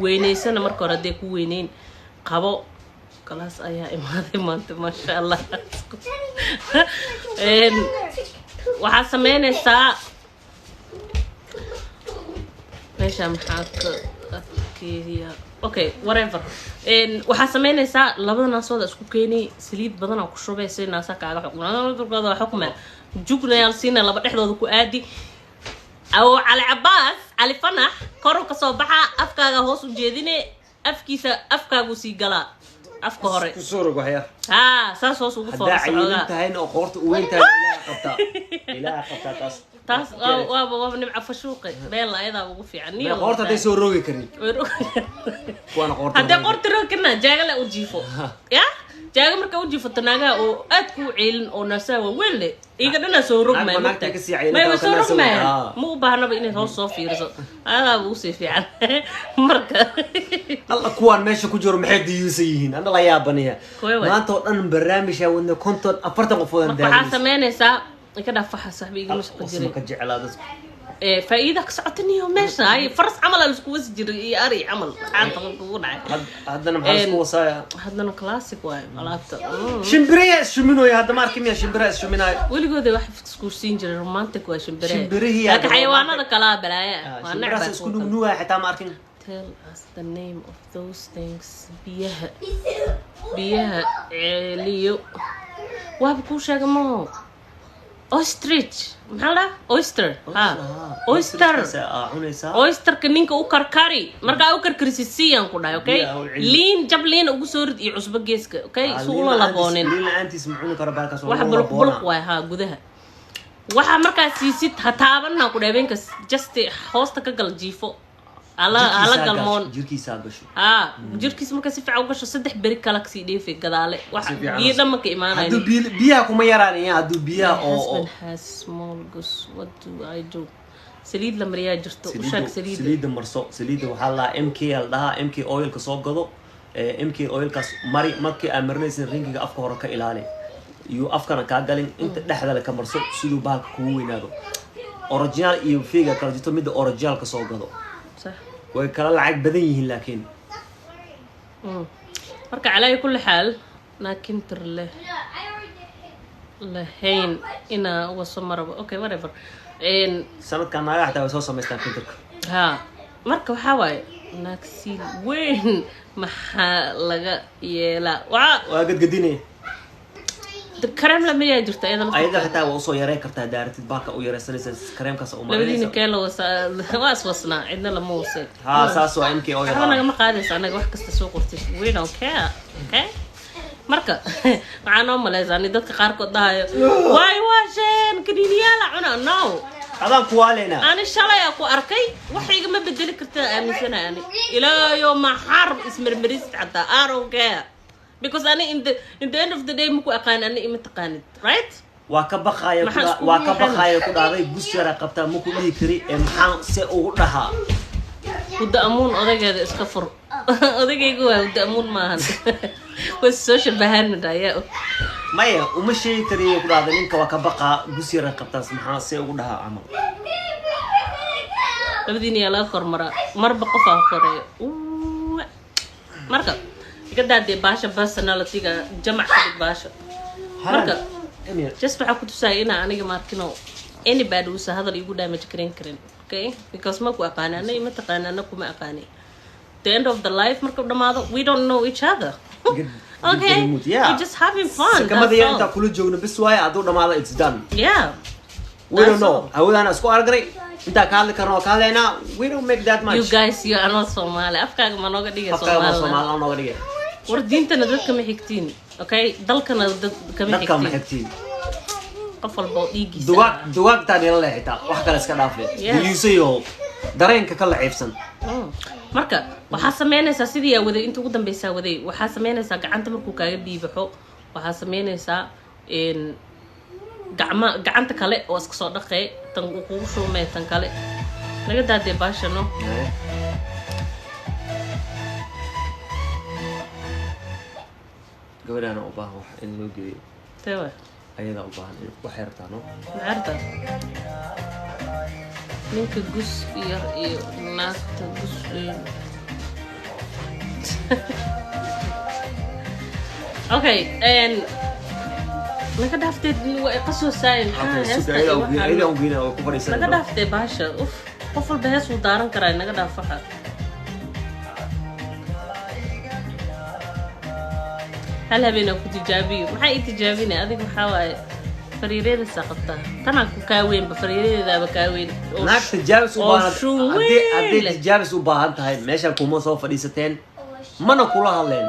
weynaysana marka hore. Hadday ku weyneyn qabo, kalaas ayaa imaaday maanta, maasha Allah. Waxaa sameynaysaa meesha maxaa ka adkeeya? Okay, whatever. Waxaa sameynaysaa labada naasooda isku keenay, saliid badanaa ku shubay si naasa kaaga xukma xukma jugnayaal siina laba dhexdooda ku aadi oo Cali Cabaas Cali Fanax koru kasoo baxa. Afkaaga hoos u jeedine, afkiisa afkaagu sii galaa afka hore. Ku soo rog waxyar. Haa, saas hoos ugu Haddaa foora cayilan socdaa. Tahayna oo qoorta u weyn tahay, Ilaaha qabtaa, Ilaaha qabtaa taas. Taas waaba nimca fashuuqe beella ayadaa ugu fiican. Mee qoorta hadday soo rogi karin kuwaana qoorta Haddee rogi. Qoorta rogi karna, jaagala u jiifo ya. Jaaga marka u jiifato, naagaha oo aad kuu ceelin oo naasaha waaweyn leh iga dhanaa soo rogmaya. Naag ba naagta kasii caylan May way tahay, soo kana soo- rogmayaan. Ma u baahnaba inay hoos soo fiiriso, ayadaaba usii fiican marka. Alla, kuwaan meesha ku jiro maxay diyuusan yihiin? Ana la yaabanaya. Kuwe waay? Maanta oo dhan barnaamijaa wadna, 50, 40 qofoodan. Marka waxaa sameynaysaa, iga dhaaf waxa saxbi igama shaqo jiray. Usma ka jeclaa dadku. Faa'iida ka socotaniyo meesha ay faras camal aa laisku wasi jiray iyo ari camal. Maxaa kugu dhacay? Haddana maxaa isku wasaaya? Haddana classic waayo alaabta. Shimbiriyaa ishuminooya hadda, ma arki miya? Shimbiraha ishuminaayo. Weligooda wax iskuursiin jiray, romantic waa shimbiraha. Shimbirihii laakiin hadda xayawaanada romantic. kalaa balaaya ah. Waa Shimbirahaas necbaa isku kuwa kale. nugnuugaya xitaa, ma arkin? Tell us the name of those things. Biyaha ceeliyo waaba kuu sheega maho. Ostrich maxaa la dhahaa? Oyster ha, oyster. Cunaysaa. Oysterka ninka u karkari. Markaa u karkarisid, siiyaan ku dhahay, okay? Biyaha u celi. Liin jab, liin ugu soo rid iyo cusbo geeska, okay? Su ula laboonin. Liin la-aantiis ma cuni karo baalkaas, waa Waxa lagu buluq buluq laboonaa. Waay haa gudaha. Waxaa markaa siisid ha taabanna ku dhahay habeenkas. Just hoosta ka gal, jiifo hala hala Jirkiisaa galmoon. gasho, jirkiisaa gasho. Haa, jirkiisa markaa si fiican u gasho, 3 beri kala kasii dheefay gadaale wax Si fiican biyo dhan ma ka imaanayo. Hadduu biyaha kuma yaraan iya, hadduu biyaha My oo husband has small gus. What do I do? Saliid la mariyaa jirto, u sheeg saliidda. Saliidda marso. Saliidda waxaa la dhahaa MK la dhahaa. MK oilka soo gado. MK oilkaas mari. Markii aad marinaysin ringiga, afka hore ka ilaali, iyo afkana kaa galin, inta dhexda le ka marso siduu bahalka kugu weynaado. Original iyo fake kala jirto, midda originalka soo gado. Sax. Way kala lacag badan yihiin laakiin. Marka calaa kulli xaal, naakintir leh lahayn inaa waso marabo. Okay, whatever. Sanadkan naagaha xataa way soo samaystaan kintirka. Ha, marka waxaa waaye naagsiil weyn maxaa laga yeelaa? Waa Waa gadgadinaya. Kareem lamayaa jirta iyada Ayada laftirkeeda. Xitaa waa usoo yarey kartaa daaratid, baalka u yareysanaysa, kareemkaas u Labadiina marinaysa. Kee la wasa? Waa iswasnaa, cidna lama wasay. Ha, saas waa MK oil. Waxba nagama qaadaysa anaga wax kasta soo qortid. We don't care, okay? Marka waxaa noo maleysaa ni dadka qaarkood dhahayo waay waasheen kaniiniyaala cuna. No. Adaan kuwaaleynaa. Ani shalay aa ku arkay, wax igama bedeli karta aaminsanahay ani. Ilaayo maxaar ismarmarisid xataa, I don't care, because ani in the end of the day maku aqaan, ani ima taqaanid, right? Waa ka baqaaya. Maxaa iskugu Waa ka yeelan? Baqaaya ku dhahday gus yara qabtaa, ma ku dhihi kari ee maxaan se ugu dhahaa? Hudda amuun odaygeeda iska fur. Odagaygu waa hudda amuun maahan, way soo shabahaan midha ayaa og. Maya, uma sheegi kariyo ku dhahday ninka, waa ka baqaa, gus yara qabtaas, maxaa se ugu dhahaa camal? Labadiina yaa laga kormaraa? Marba qofaa koreeyo. Uwa. Marka iga daadee baasha personalityga jamac ka dhig baasha. Marka Emir. just waxaa ku tusaya inaa aniga maarkino anybody uusa hadal igu damage garan karin, okay? Because ma ku aqaani, ana ima taqaani, ana kuma aqaani. The end of the life markuu dhamaado, we don't know each other, okay? Yeah. We just having fun. Sakamada That's yaa all. Intaa kula joogno bis waaye, hadduu dhamaado it's done. Yeah. We don't That's know. all. Hawadaana isku aragnay, intaa ka hadli karno waa ka hadlaynaa. We don't make that much. You guys, you are not Somali. Afkaaga ma nooga dhigay? Afkaaga ma Soomaali. Soomaali nooga dhigay. War diintana dadka ma xigtiin, okay? Dalkana dad kama Dadka ma xigtiin. xigtiin. Qof walba oo dhiigiisa. Dugaag dugaagtaa nila leh, xitaa wax kale iska dhaafe. Yes. Duyuusayo dareenka ka laciibsan. Marka waxaa sameynaysaa sidii aa waday inta ugu dambeysaa waday. Waxaa sameynaysaa gacanta markuu kaaga biibaxo, waxaa sameynaysaa gacma gacanta kale oo iska soo dhaqee, tan uu kugu shuumee, tan kale naga daadee baashano. Gabadhaana u baahan wax in loo geeyo. Tewa? Ayadaa u baahan in waxay rabtaa, no. Macarta ninka gus yar iyo naagta gus weyn. Okay, naga dhaafteed, waa iqa soo saayin. Maxaa heesta iyo Ayadaa u geynaa, waa ku naga fadhiisanay. Dhaaftee baasha. Uf, qof walba hees wuu daaran karaa. Naga dhaaf waxa. Hal habeen aan ku tijaabiyo. Maxaa ii tijaabinay adiga? Waxaa waaye fariireedasa qabtaa, tanaa ku kaa weynba, fariiradeedaaba kaa weyn oo Naag tijaabis u oo baahan shuun haddii weyn leh. Tijaabis u baahan tahay, meeshaan kuma soo fadhiisateen, mana kula hadleen.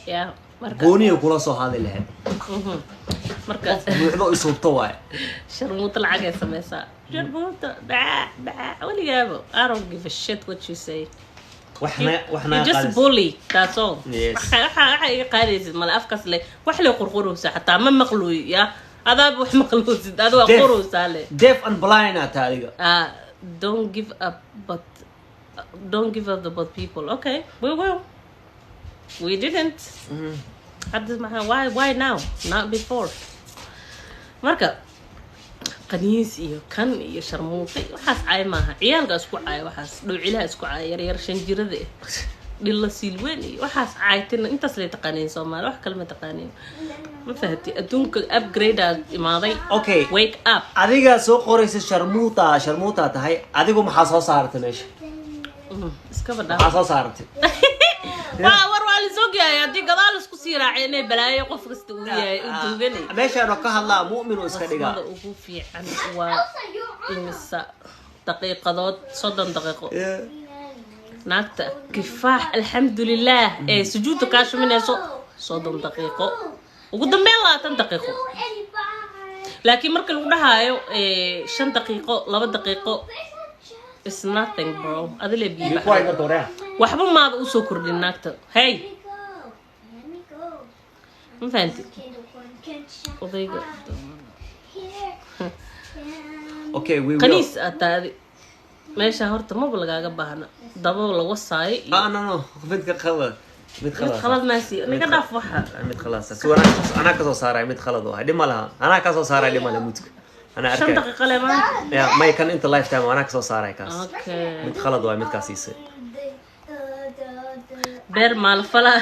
Ya, marka Gooniya kula soo hadli lahayd. Marka buuxdo isuubto waaye. Sharmuuta lacag ay sameysaa. Sharmuuta baa baa weligaaba. I don't give a shit what you say. Waxna waxna You just bully, that's all. Yes. Waxa iga qaadaysid male. Afkaas le wax le qurquraysa, xataa ma maqluy ya. Adaaba wax maqluysid, ada waa Deaf. quraysaa le. Deaf and blind aa tahay adiga. Don't give up, but don't give up about people. Okay, we will, we didn't. Hadda maxaa, why now, not before? Marka qaniis iyo kan iyo sharmuuqi waxaas caay maaha. Ciyaalka isku caaya waxaas, dhowcilaha isku caaya, yaryar shan jirada eh, dhilla siilweyn iyo waxaas caaytina. Intaas lay taqaaniin Soomaali, wax kale ma taqaaniin. Ma fahati? Adduunka upgrade aad imaaday. Okay. Wake up. Adigaa soo qoraysa sharmuuta, sharmuuta tahay adigu. Maxaa soo saaratay meesha? Iskaba dhaaf. Maxaa soo saaratay? Waa war, waa la sogyahay haddii gadaal isku sii raacay inay balaayo qof kasta uu yahay u duuganay. Meeshaanoo ka hadlaa mu'min oo iska dhigaa. Wasmada ugu fiican waa imisa daqiiqadood? 30 daqiiqo. Naagta kifaax, alxamdulilah, ee sujuudda kaa shuminayso 30 daqiiqo, ugu dambeyn 20 daqiiqo. Laakiin marka lagu dhahaayo 5 daqiiqo, 2 daqiiqo is nothing, bro. Adile biyo. Kuwaay marka horeya. Waxba maada usoo kordhin naagta. Hey, ma fahanti odayga? Okay, we will. Qaniis aad taadi meesha horta maba lagaaga baahna, dabo la wasaayo iyo Ah, no, no, midka qalad, mid mid khalad. Khalad maasi, naga dhaaf waxa. Mid khalaas si anaa kasoo saaray, mid khalad oo dhib ma laha. Anaa kasoo saaray, dhib ma laha mudka anaa 5 arkay. daqiiqo le maanta. Ya, may kan inta lifetime anaa kasoo saaray kaas. Okay. Mid khalad waay midkaas siisay. Beer maalfala.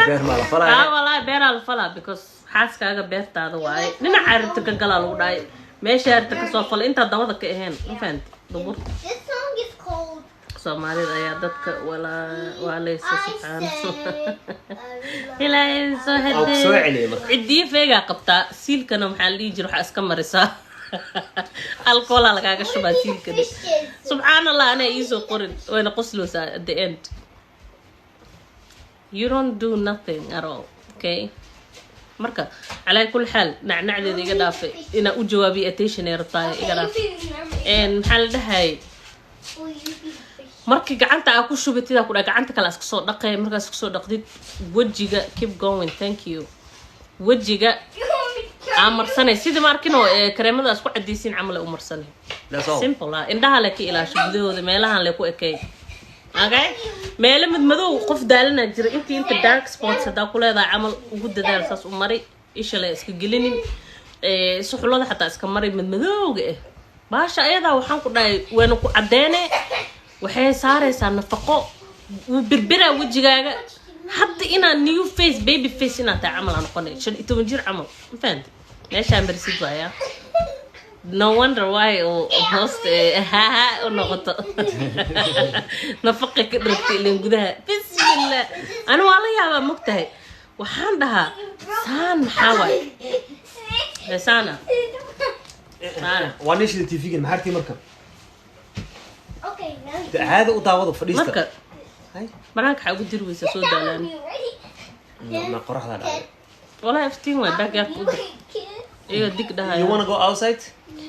Beer maa la falaya. Ah, walaahi beeraa la falaa, because xaaskaaga beertaada waaye. Dhinaca rabta ka galaa lagu dhahay, meesha rabta kasoo fala, intaa dabada ka ahayn. Ma fahanti duburta? This song is called Soomaalida ayaa dadka walaa waaleysa. I Subxaana Said. Ilaahay soo Oo ku soo hadee. celiyay marka. Ciddii feegaa qabtaa, siilkana maxaa la dhihi jira, waxaa iska marisaa alkoolaa lagaaga shubaa siilkana. Subxaan Allah, anaa iisoo qorin, wayna qosloosaa at the end. You don't do nothing at all. Okay, marka calaa kulli xaal nacnacdeeda iga dhaafay, inaa u jawaabiyo attention ay rabtaa, iga dhaafay. Maxaa la dhahay? Markii gacanta aa ku shubatid, aa ku dhaha gacanta kale iska soo dhaqay. Markaas iska soo dhaqdid wejiga, keep going, thank you. Wejiga aa marsanay sidii ma arkin oo kareemada isku cadaysiin camal ay u marsanay. That's all. Simple ah. Indhaha le ka ilaasho, gudahooda meelahan le ku ekay. Okay, meelo madmadow qof daalana jira, intii inta dark spots haddaa ku leedahay camal ugu dadaal, saas u mari. Isha le iska gelinin, suxullada xataa iska mari madmadowga ah. Baasha ayadaa waxaan ku dhahay wayna ku caddeene, waxay saaraysaa nafaqo, wuu birbiraa wejigaaga. Hadda inaa new face, baby face inaad tahay camal aa noqonay, 15 jir camal. Ma fahanti? Meeshaa marisid waaya. No wonder why uu hoosta haha u noqoto, nafaqa ka dharagtay ilan gudaha. Bismillah, ani waa la yaabaa, mogtahay? Waxaan dhahaa saan maxaa waaye heesaana. Maana. Waa nishida TV-gan maxaa artay marka? Okay, now you Caada u daawado, fadhiista. Marka Hay. banaanka waxaa ugu diri weysa soo down daalaan. You ready? Ma qoraxda dhacday? Walahi iftiin waay, backyard u dir iyaga dig dhahayo. You wanna go outside?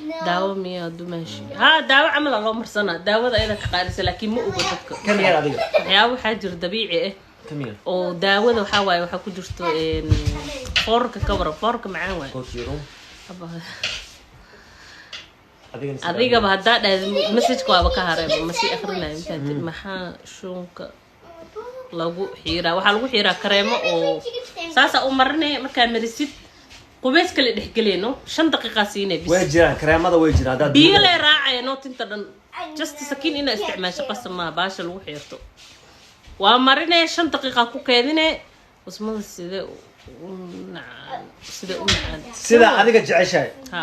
No. Daawo miyaa dumaashi? Haa, daawo camal aa loo marsanaa, daawada ayada ka qaadisa, laakiin ma oga dadka. Come here adiga. Waxyaaba waxaa jira dabiici ah Come here. oo daawada waxaa waaye waxaa ku jirto foorka ka waran, foorka macaan waaye. Go to your room. Adigana sida. Adigaba haddaa dhahda messageka waaba ka harayba, ma sii akhrinayo intaad. Maxaa shuunka lagu xiiraa? Waxaa lagu xiiraa kareemo oo saasaa u marinaya. Markaa marisid, qubays kale dhexgeleyno, 5 daqiiqaa siinay bis. Way jiraan kareemada, way jiraan haddaad Biyo lee raacaya no tinta dhan. Just sakiin inaa isticmaasho qasab maa, baasha lagu xiirto waa marinee, 5 daqiiqa ku keedine. Wasmada sidee u nacaan? Sidee u macaan? Sida adiga jeceshahay. Ha.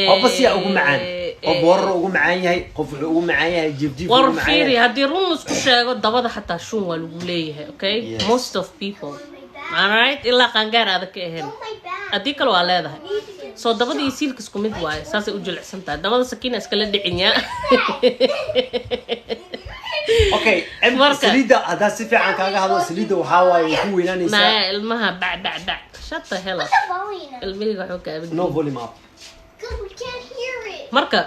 Qofba siyaa ugu macaan. Qof booraro ugu macaan yahay, qof wuxuu ugu macaan yahay jiif jiif War ugu macaan fiiri, yahay. Haddii run laisku sheego, dabada xataa shun waa lagu leeyahay, okay? Yes. Most of people, alright, ilaa qaangaar aada ka ahayn. Oh, my back. Haddii kale waa leedahay. Need to get Soo dabada iyo siilka isku mid waaye, saasay u jilicsan tahay dabada. Sakiina iskala dhicinyaa. Okay, saliidda haddaa si fiican kaaga hadlo, saliidda waxaa waaye way ku weynaanaysaa. Maya, ilmaha bac bac bac, shut the hell up. The volume up. Ilmihayga waxba kaaban. No volume up. Because we can't hear it. Marka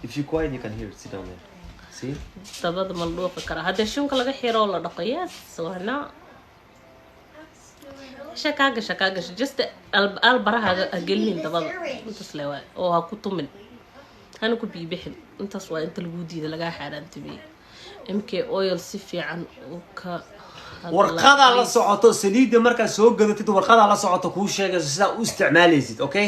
If you quiet, you can hear it. Sit down there, see? Dabada ma la dhuuqi karaa haddii shunka laga xiro oo la dhaqo? Yes, why not? Gasha kaa gasha kaa gasha, just albaraha ha gelinin dabada, intaas le waay, oo ha ku tumin, hana ku biibixin. Intaas waa inta lagu diida, lagaa xaaraantimiyey. MK Oil si fiican u ka hadla, Warqadaa la please. socoto saliidda markaad soo gadatid, warqadaa la socoto kuu sheegayso sidaa u isticmaalaysid, okay?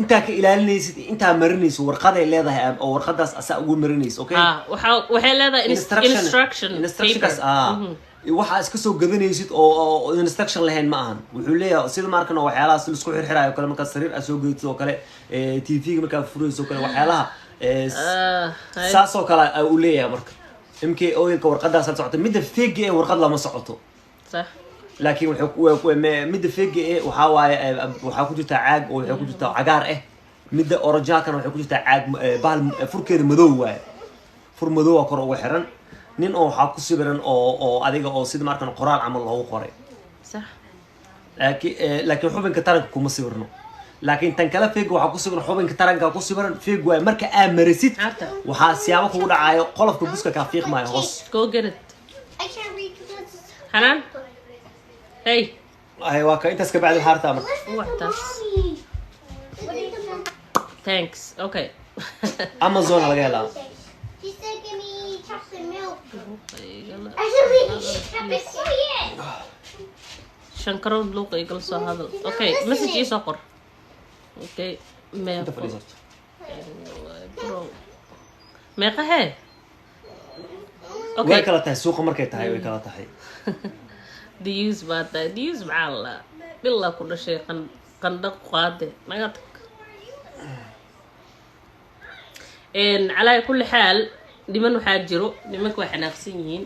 Intaa ka ilaalinaysid, intaa marinayso, warqaday leedahay oo warqadaas asaa ugu marinayso, okay? Ha, waxay leedahay instruction instructionkaas paper. Waxaa iska soo gadanaysid oo instruction lahayn ma ahan. Wuxuu leeyahay sida markan oo waxyaalahaas laisku xirxiraayo kale, markaad sariir aad soo gadatid oo kale, TV-ga markaad furayso oo kale, waxyaalaha saas oo kale uu leeyahay. Marka MK Oilka warqadaas la socoto. Midda fake ee warqad lama socoto. Sax. Laakiin midda fake ee waxaa waaye waxaa ku jirtaa caag oo waxay ku jirtaa cagaar ah. Midda originalkana waxay ku jirtaa caag bahal furkeeda madow waaye, fur madow aa kor uga xiran, nin oo waxaa ku sawiran oo adiga oo sida markan qoraal camal loogu qoray. Sax. Laakiin xubinka taranka kuma sawirno, laakiin tan kale fake waxaa ku sawiran xubinka taranka ku sawiran. Fake waaye. Marka aa marisid, Carta. waxaa siyaabo kugu dhacaayo, qolofka buska kaa fiiqmaayo hoos. Go get it. I can't read because it's Xanaan, hey. Ay, waa ka intaas ka bacdi waxaa hartaa marka. Listen to Waxtaas. Mommy. Listen to Mommy. Thanks, okay. Amazon laga helaa. She said give me chocolate milk. Actually, be quiet. Shankaroon, luuqa igala soo hadal. Okay, message ii soo qor, okay? Inta Meeqo fadhiisato. Bro, meeqa hee? Way Okay. kala tahay suuqa markay tahay, way kala tahay. Diyuus baa tahay, diyuus. Maxaa la bilaa ku dhashay qandho qaade, naga tag. Calaa kulli xaal, niman waxaa jiro, nimanka way xanaaqsan yihiin.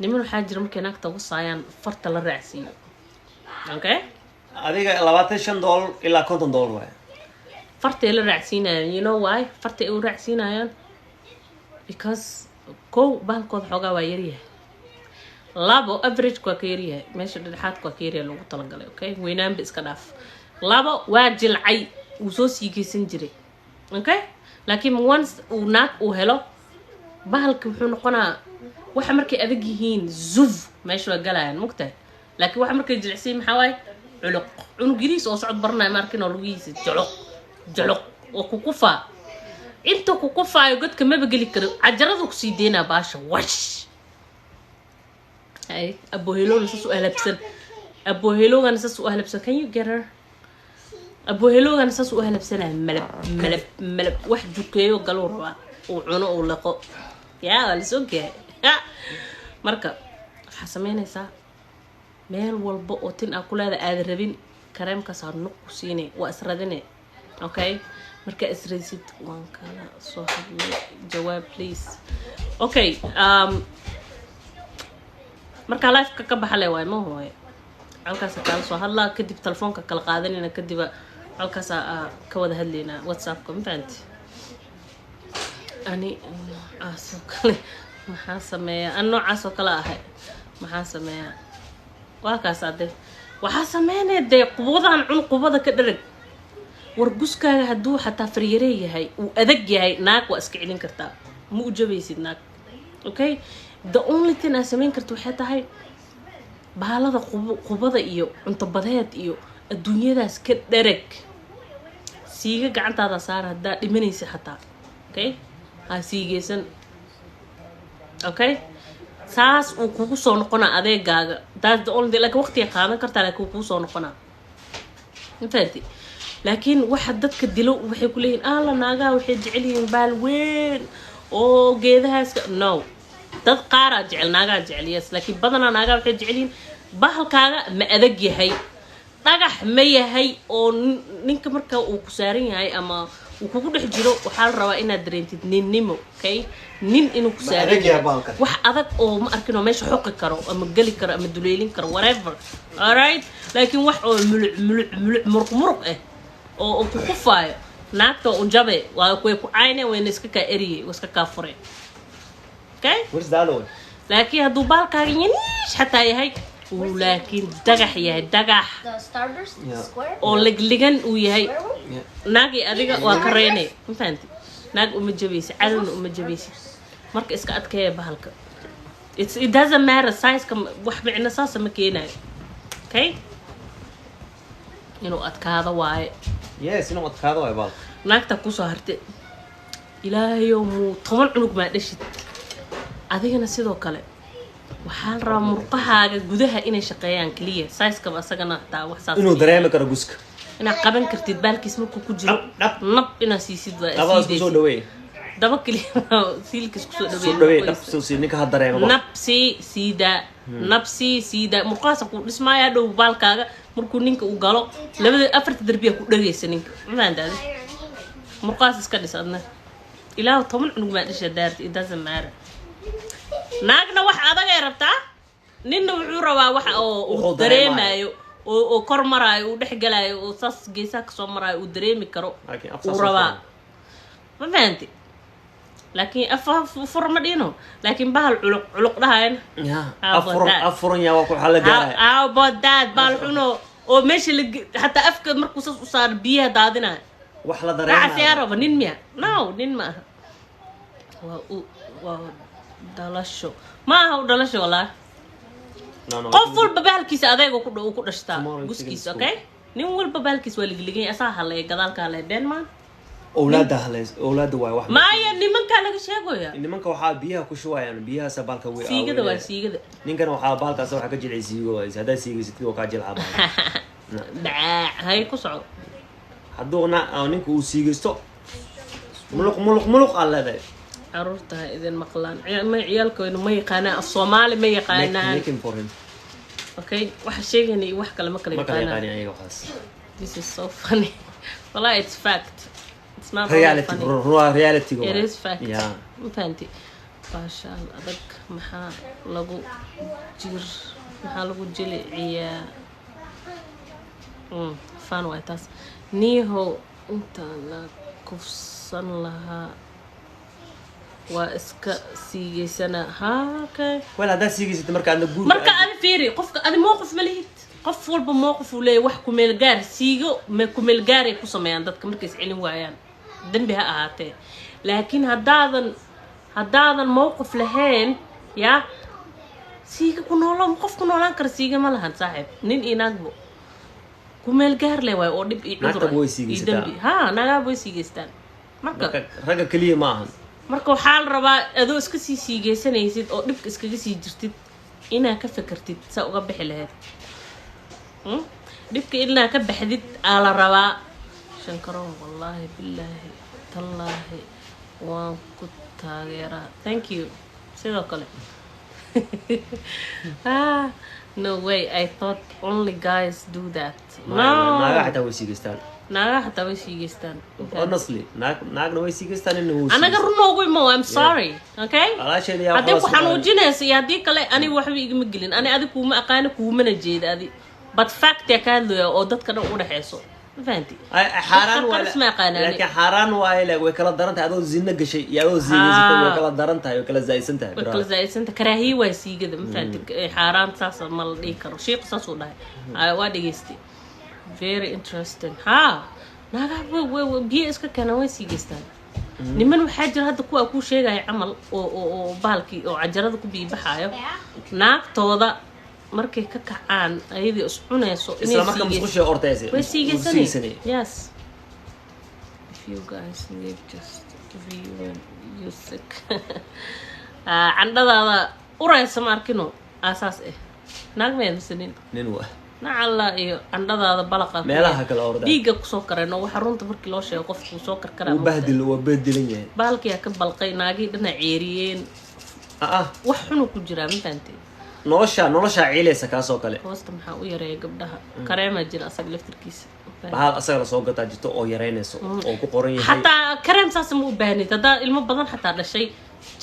Niman waxaa jiro markay naagta ugu saayaan farta la raacsiiyo, okay? Adiga $25 ilaa $50 waay. Fartay la raacsiinayaan. You know why fartay ay u raacsiinayaan? Because kow, bahalkooda xoogaa waa yaryahay. Labo, average waa ka yaryahay, meesha dhexaadka waa ka yaryahay loogu talagalay, okay? Weynaanba iska dhaaf. Labo, waa jilcay, wuu soo siigeysan jiray, okay? Laakiin once uu naag uu helo, bahalka wuxuu noqonaa, waxa markay adag yihiin zuf meesha waa galayaan, mugtahay? Laakiin waxa markay jilicsan maxaa waaye? Culuq. Cunug yariis oo socod baranaya maarkin oo lugihiisa joloq joloq oo kukufaa, inta kukufaayo godka maba geli karo, cajaradu kusii deynaa baasha wash. Hay, abohelowna saas u ahlabsan, abohelowgana saas u ahlabsan. Can you get her? Abohelowgana saas u ahlabsanaya, malab malab malab, wax jukeeyo galuu rabaa uu cuno, uu laqo. Yaa waa lasoo gahay. Marka waxaa sameynaysaa, meel walba oo tin aa ku leeda aada rabin, kareemkaasaa nuq ku siinay, waa isradine, okay? Markaa isradisid, waan kala soo hadlay, jawaab please. Okay, markaa liveka ka baxa le waay, ma hooye, halkaasa kaala soo hadlaa, kadib telefoonka kala qaadanayna, kadiba Halkaasaa aa ka wada hadlaynaa WhatsAppka, ma fahanti? Ani noocaas oo kale maxaa sameeyaa? Ani noocaas oo kale ahay, maxaa sameeyaa? Waa kaas ade, waxaa sameynaya dee qubadan cun, qubada ka dherag. War guskaaga hadduu xataa faryare yahay, uu adag yahay, naag waa iska celin kartaa, ma u jabaysid naag, okay? The only thing aad samayn karta waxay tahay baalada qubada iyo cunto badeed iyo adduunyadaas ka dhereg. Siiga gacantaada saara haddaa dhimanaysa xataa, okay? Ha siigeysan, okay? Saas uu kugu soo noqonaa adeegaaga. That's the only thing. Laakiin waqtiga qaadan kartaa, laakiin wuu kugu soo noqonaa, ma fahanti? Laakiin waxa dadka dilo waxay ku leeyihin, alla, naagaha waxay jecel yihiin baal weyn oo geedahaas no, dad qaaraa jecel, naagaha jecel, yes, laakiin badanaa naagaha waxay jecel yihiin bahalkaaga ma adag yahay, dhagax ma yahay, oo ninka marka uu ku saaran yahay ama uu kugu dhex jiro, waxaa la rabaa inaad dareentid ninnimo, okay? Nin inuu ku Ma saaran adag yahay yahay. Bahalkan? Wax adag oo ma arkin oo meesha xoqi karo ama geli karo ama duleelin karo, whatever, alright? Laakiin wax oo muluc muluc muluc, muruq muruq ah oo ku kufaayo, naagta un jabe waa, way ku cayne, wayna iska kaa eriyey, waa iska kaa fure, okay? Where's the other one? Laakiin hadduu baalkaaga yaniish xataa yahay uu, laakiin dhagax yahay, dhagax The starburst square. oo ligligan uu yahay, Square one? Yeah. Naagii adiga waa ka reynay, ma fahanti? Naag uma jabaysid, cadowna uma jabaysid. Marka iska adkeeya bahalka. It doesn't matter sizeka, wax micno saasa ma keenayo, okay? Inuu adkaado waaye. Yes, inuu adkaado waay baalka. Naagta kusoo hartay, ilaahayow, muu 10 cunug maa dhashid? Adigana sidoo kale waxaa la rabaa murqahaaga gudaha inay shaqeeyaan keliya, sizekaba asagana hataa wax saas inuu dareemi karo guska. Inaad qaban kartid baalkiis markuu ku jiro. Dhab, dhab. Nab inaad siisid waa Labadaas kusoo siidaysid. Dhaweey. Daba keliya siilka isku soo soo dhaweey. Dhaweey, dhab soo sii, ninka ha dareemo ba. Nab sii, siidaa, nab sii, siidaa, murqahaasa kuu dhismaaya. Dhow baalkaaga markuu ninka uu galo, labada afarta derbiya ku dhagaysa ninka, ma fahantaade? Murqahaas iska dhis adna. Ilaahu, 10 cunug maa dhisha daarta, it doesn't matter. Naagna wax adagay rabtaa, ninna wuxuu rabaa wax oo uu Wuxuu dareemayo oo kor maraayo, uu dhex galaayo, oo saas geesaha kasoo maraayo, uu dareemi karo Laakiin af uu saas u rabaa, furan. Ma fahanti? Laakiin af fur ma dhino, laakiin bahal culuq culuq dhahayan. Ya, How about afuran that? Afuran yaa waa ku waxaa la gaaraya. How about that? Bahal xuno oo meesha la xataa afka markuu saas u saaro biyaha daadinayo. Wax la Racas yaa dareemayo. Raba nin miya? No, nin ma aha, waa u waa dhalasho, ma aha u dhalasho, walaa. No. Qof walba bahalkiisa adeega ku uu ku dhashtaa. Tomorrow is Guskiisa. school. Okay, nin walba bahalkiisa waa ligliganya, asaa haleeya, gadaalka haleeya, been maan. Owlaada haleys, owlaada waay wax. Maaya, nimankaa laga sheegaya. Nimanka waxaa biyaha ku shubayaan, biyahaasa baalka wey. Siigada waa siigada. Ninkana waxaa baalkaas waxaa ka jilcay siigo waay. Haddaad siigaysatid waa kaa jilcaa baalka. Dhacaac hay ku soco. Hadduu na ninka uu siigaysto, muluq muluq muluq aa leedahay. Caruurta ha idin maqlaan. Ma ciyaalkooda ma yaqaanaan af Soomaali, ma yaqaanaan. Make him for him. Okay, waxa sheegayna iyo wax kale ma kala Ma kala yaqaanaan. yaqaanin ayaga waxaas. This is so funny. Wallahi, it's fact, it's not only Reality. funny. Reality. It is fact. Yeah. Ma fahanti? Baashaal adag maxaa lagu jir, maxaa lagu jiliciyaa? Fun waay taas. Niihow, inta la kufsan lahaa waa iska siigeysanaa ha, okay. Well, haddaad siigaysatid marka aadna guurka Marka adi fiiri, qofka adi mowqif ma lihid, qof walba mowqif uu leeyahy. Wax kumeel gaar siigo ma kumeel gaaray ku sameeyaan dadka markay is celin waayaan, dembi ha ahaatee. Laakiin haddaadan mowqif lahayn, yaa siiga ku noolo? Qof ku noolaan kara siiga ma lahan, saaxiib. Nin iyo naagbo kumeel gaar leh waay oo dhib iyo cudur Naagtaba ah way iyo siigaystaa. dembi ha, naagaaba way siigeystaan marka. Marka ragga keliya ma ahan. Marka waxaa la rabaa adoo iska sii siigeysanaysid oo dhibka iskaga sii jirtid inaa ka fekertid saa uga bixi lahayd. Dhibka inaa ka baxdid aa la rabaa. Shankaroon, wallaahi bilaahi tallaahi waan ku taageeraa. Thank you, sidoo kale. Ah, no way, I thought only guys do that. No. Naagaha xataa way siigaystaan. Naagaha xataa way siigeystaan. Honestly, naag naagna way siigaystaan, nina wuu. Anaga runoogu imo, I'm sorry, okay? Walaasheeda yaa. Haddii ku waxba isku xanuujinaysa iyo haddii kale, aniga waxba igama gelin. Ani adi kuuma aqaani, kuumana jeeda adi, but fact yaa ka hadlaya oo dadka dhan u dhexeyso. Ma fahanti? Xaaraan Dadka waa. Qaris ma yaqaanaan. Laakiin xaaraan waaye, way kala daran tahay adoo zina gashay iyo adoo zinaysatay. Way kala daran tahay, way kala zaa'isan tahay. Way kala zaa'idsan tahay. Karaahiye waa siigada, ma fahanti? Xaaraan saas ma la dhihi karo. Shiiq saasuu dhahay. Waa dhegeystay, very interesting. Ha, naagaha biyo iska keenaan, way siigeystaan. Niman waxaa jira hadda kuwa kuu sheegaya camal oo bahalkii oo cajarada ku biibaxaayo, naagtooda markay ka kacaan ayadii is cunayso inay Isla marka musqusha ordaysa. Way siigeysani, yes. If you guys live, just view when you sick. Ah, candhadaada uraysa ma arkino, aasaas eh naag ma aaminsanin. Nin wa. Nacalla iyo candhadaada balaqa Meelaha kale orda. Dhiigga kusoo karayno. Waxa runta markii loo sheego qofku wuu soo karkaraa. Wuu bahdil, waa bahdilan yahay. Bahalkiyaa ka balqay, naagihii dhana ceeriyeen. Ah ah. Wax xunuu ku jiraa, ma fahantay? Nolosha ciilaysa kaasoo kale. Hoosta maxaa u yareeya gabdhaha? Kareemaa jira asaga laftirkiisa. Bahal asaga lasoo gataa jirto oo yaraynayso oo ku qoran yahay. Xataa kareem saas ma u baahnid haddaa ilmo badan xataa dhashay.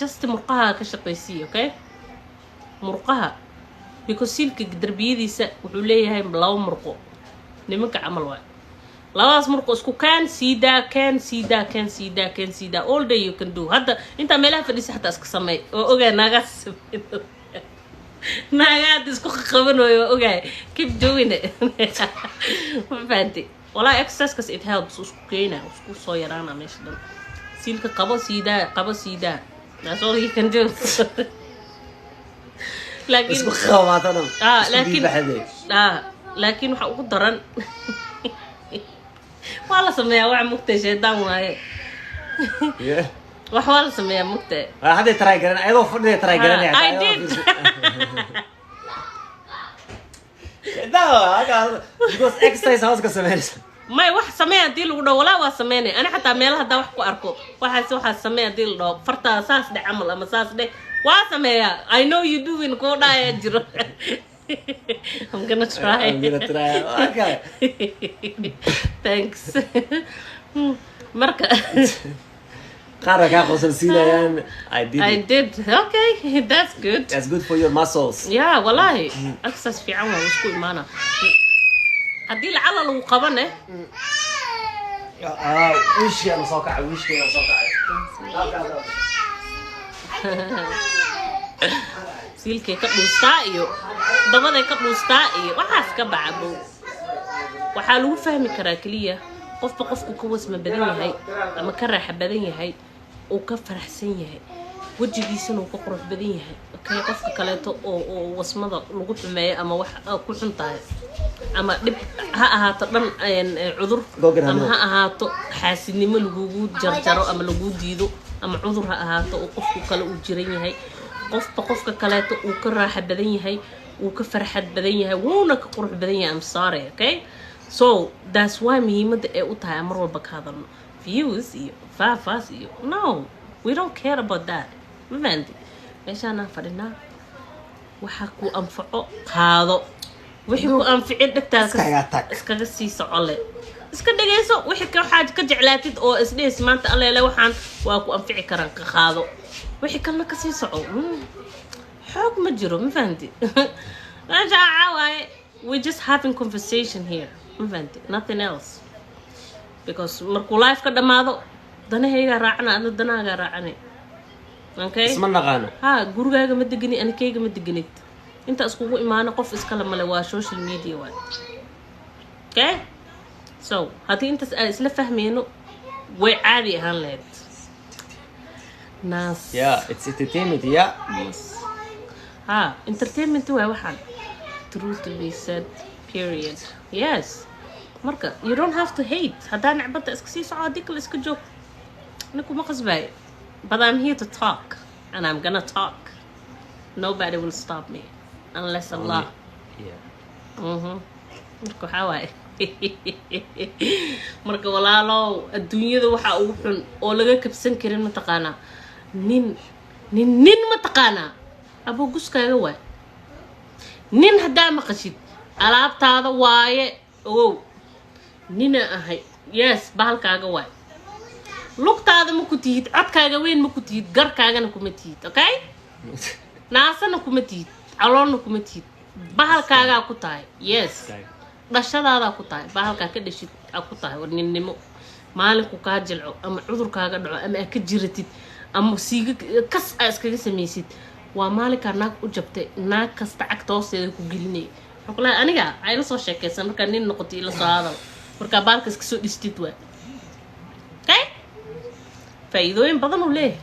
Just murqaha ka shaqaysiiya, okay? Murqaha, because siilka darbiyadiisa wuxuu leeyahay laba murqo, nimanka camal waay. Labadaas murqo isku kaan siidaa, kaan siidaa, kaan siidaa, kaan siidaa. All day you can do. Hadda intaa meelaha fadhiisa xataa iska sameey oo ogaa naagaas sameey, naaga hadda isku qabanayo waa ogahay. Keep doing it, ma fahanti? Wallahi exercisekas it helps, isku keena, isku soo yaraana meesha dhan. Siilka qabo, siidaa, qabo, siidaa. That's all you can do, laakiin Isku qabaatana. Ah, isku laakiin biibaxade. Ah, laakiin waxa ugu daran waa la sameeyaa wax mugtay, shaydaan waaye. Wax waa la sameeyaa mugtay. Ah, hadday try garan ayadoo fadhiday try garanaya. I did. Because exercise house ka sameynaysa. May, wax samee haddii lagu dhaho, walaa waa sameynay. Ani xataa meelaha haddaa wax ku arko, waxaas waxaas samee haddii la dhaho, fartaa saas dheh camal ama saas dheh, waa sameeyaa. I know you doing kuu dhaaya jiro. I'm gonna try. I'm gonna try. Okay. Thanks. Marka Qaar baa kaa qosol siinayaan. I did I it. did. Okay, that's good. That's good for your muscles. Yeah, wallahi exercise fiican waa isku imaana haddii lacala lagu qabane. Ah, wiishkeena soo kacay, wiishkeena soo kacay. Siilkay ka dhuustaa iyo dabaday ka dhuustaa iyo waxaas ka baca bow. Waxaa lagu fahmi karaa keliya qofba qofku ka wasma badan yahay ama ka raaxa badan yahay, uu ka faraxsan yahay, wejigiisana uu ka qurux badan yahay. Okay, qofka kaleeto oo wasmada lagu xumeeyo ama wax ku xun tahay ama dhib ha ahaato dhan cudur Go get her ama milk. ha ahaato xaasidnimo lagugu jarjaro ama lagu diido ama cudur ha ahaato oo qofku kale uu jiran yahay, qofba qofka kaleeto uu ka raaxa badan yahay, uu ka farxad badan yahay, wuuna ka qurux badan yahay. I'm sorry, okay? So that's why muhiimadda ay u tahay aan mar walba ka hadalno views iyo faafaas iyo no, we don't care about that, ma fahanti? Meeshaanaan fadhinaa, waxa ku anfaco qaado, wixii ku anficin dhegtaada Iskaga tag. Iskaga sii socole, iska dhegeyso. Wixii ka waxaad ka jeclaatid oo isdhehaysa maanta alleele waxaan waa ku anfici karaan, ka qaado, wixii kalena kasii soco. Xoog ma jiro, ma fahanti? Meesha waxaa waaye we just having conversation here, ma fahanti? Nothing else, because markuu life ka dhammaado danahaygaa raacana, adna danahaagaa raacana, okay? Isma naqaano. Ha, gurigaaga ma degani, anikayga ma deganid. Inta iskugu imaano qof iskale male, waa social media waay, okay? So haddii intaas aan isla fahmayno way caadi ahaan lahayd naas. Yeah, it's entertainment, yeah. Yes. Ha, entertainment waay waxaan. Truth to be said, period. Yes. Marka you don't have to hate. Haddaa necbadda iska sii soco, haddii kale iska joog. Ninku ma qasbaayo, but I'm here to talk and I'm gonna talk. Nobody will stop me unless Allah. Marka waxaa waaye, marka walaalow, adduunyada waxaa ugu xun oo laga kabsan karin, mataqaanaa, nin nin nin, mataqaanaa, aboo guskaaga waay. Nin haddaa maqashid alaabtaada waaye, ogow nina ahay. Yes, bahalkaaga waay. Lugtaada ma ku tihid, codkaaga weyn ma ku tihid, garkaagana kuma tihid, okay? Naasana kuma tihid, caloolna kuma tihid, bahalkaagaa ku tahay. Yes. Dhashadaadaa ku tahay bahalkaa ka dhashid aa ku tahay. War ninnimo maalinku kaa jilco ama cudur kaaga dhaco ama aa ka jiratid ama siiga kas aa iskaga samaysid, waa maalinkaa naag u jabtay. Naag kasta cagta hoosteeda ku gelinaya. Wuxuu ku leeyahay, aniga aa ila soo sheekaysan. Markaa nin noqotay, ila soo hadal. Markaa baalka iska soo dhistid waa okay. Faa'iidooyin badan uu leeyahay.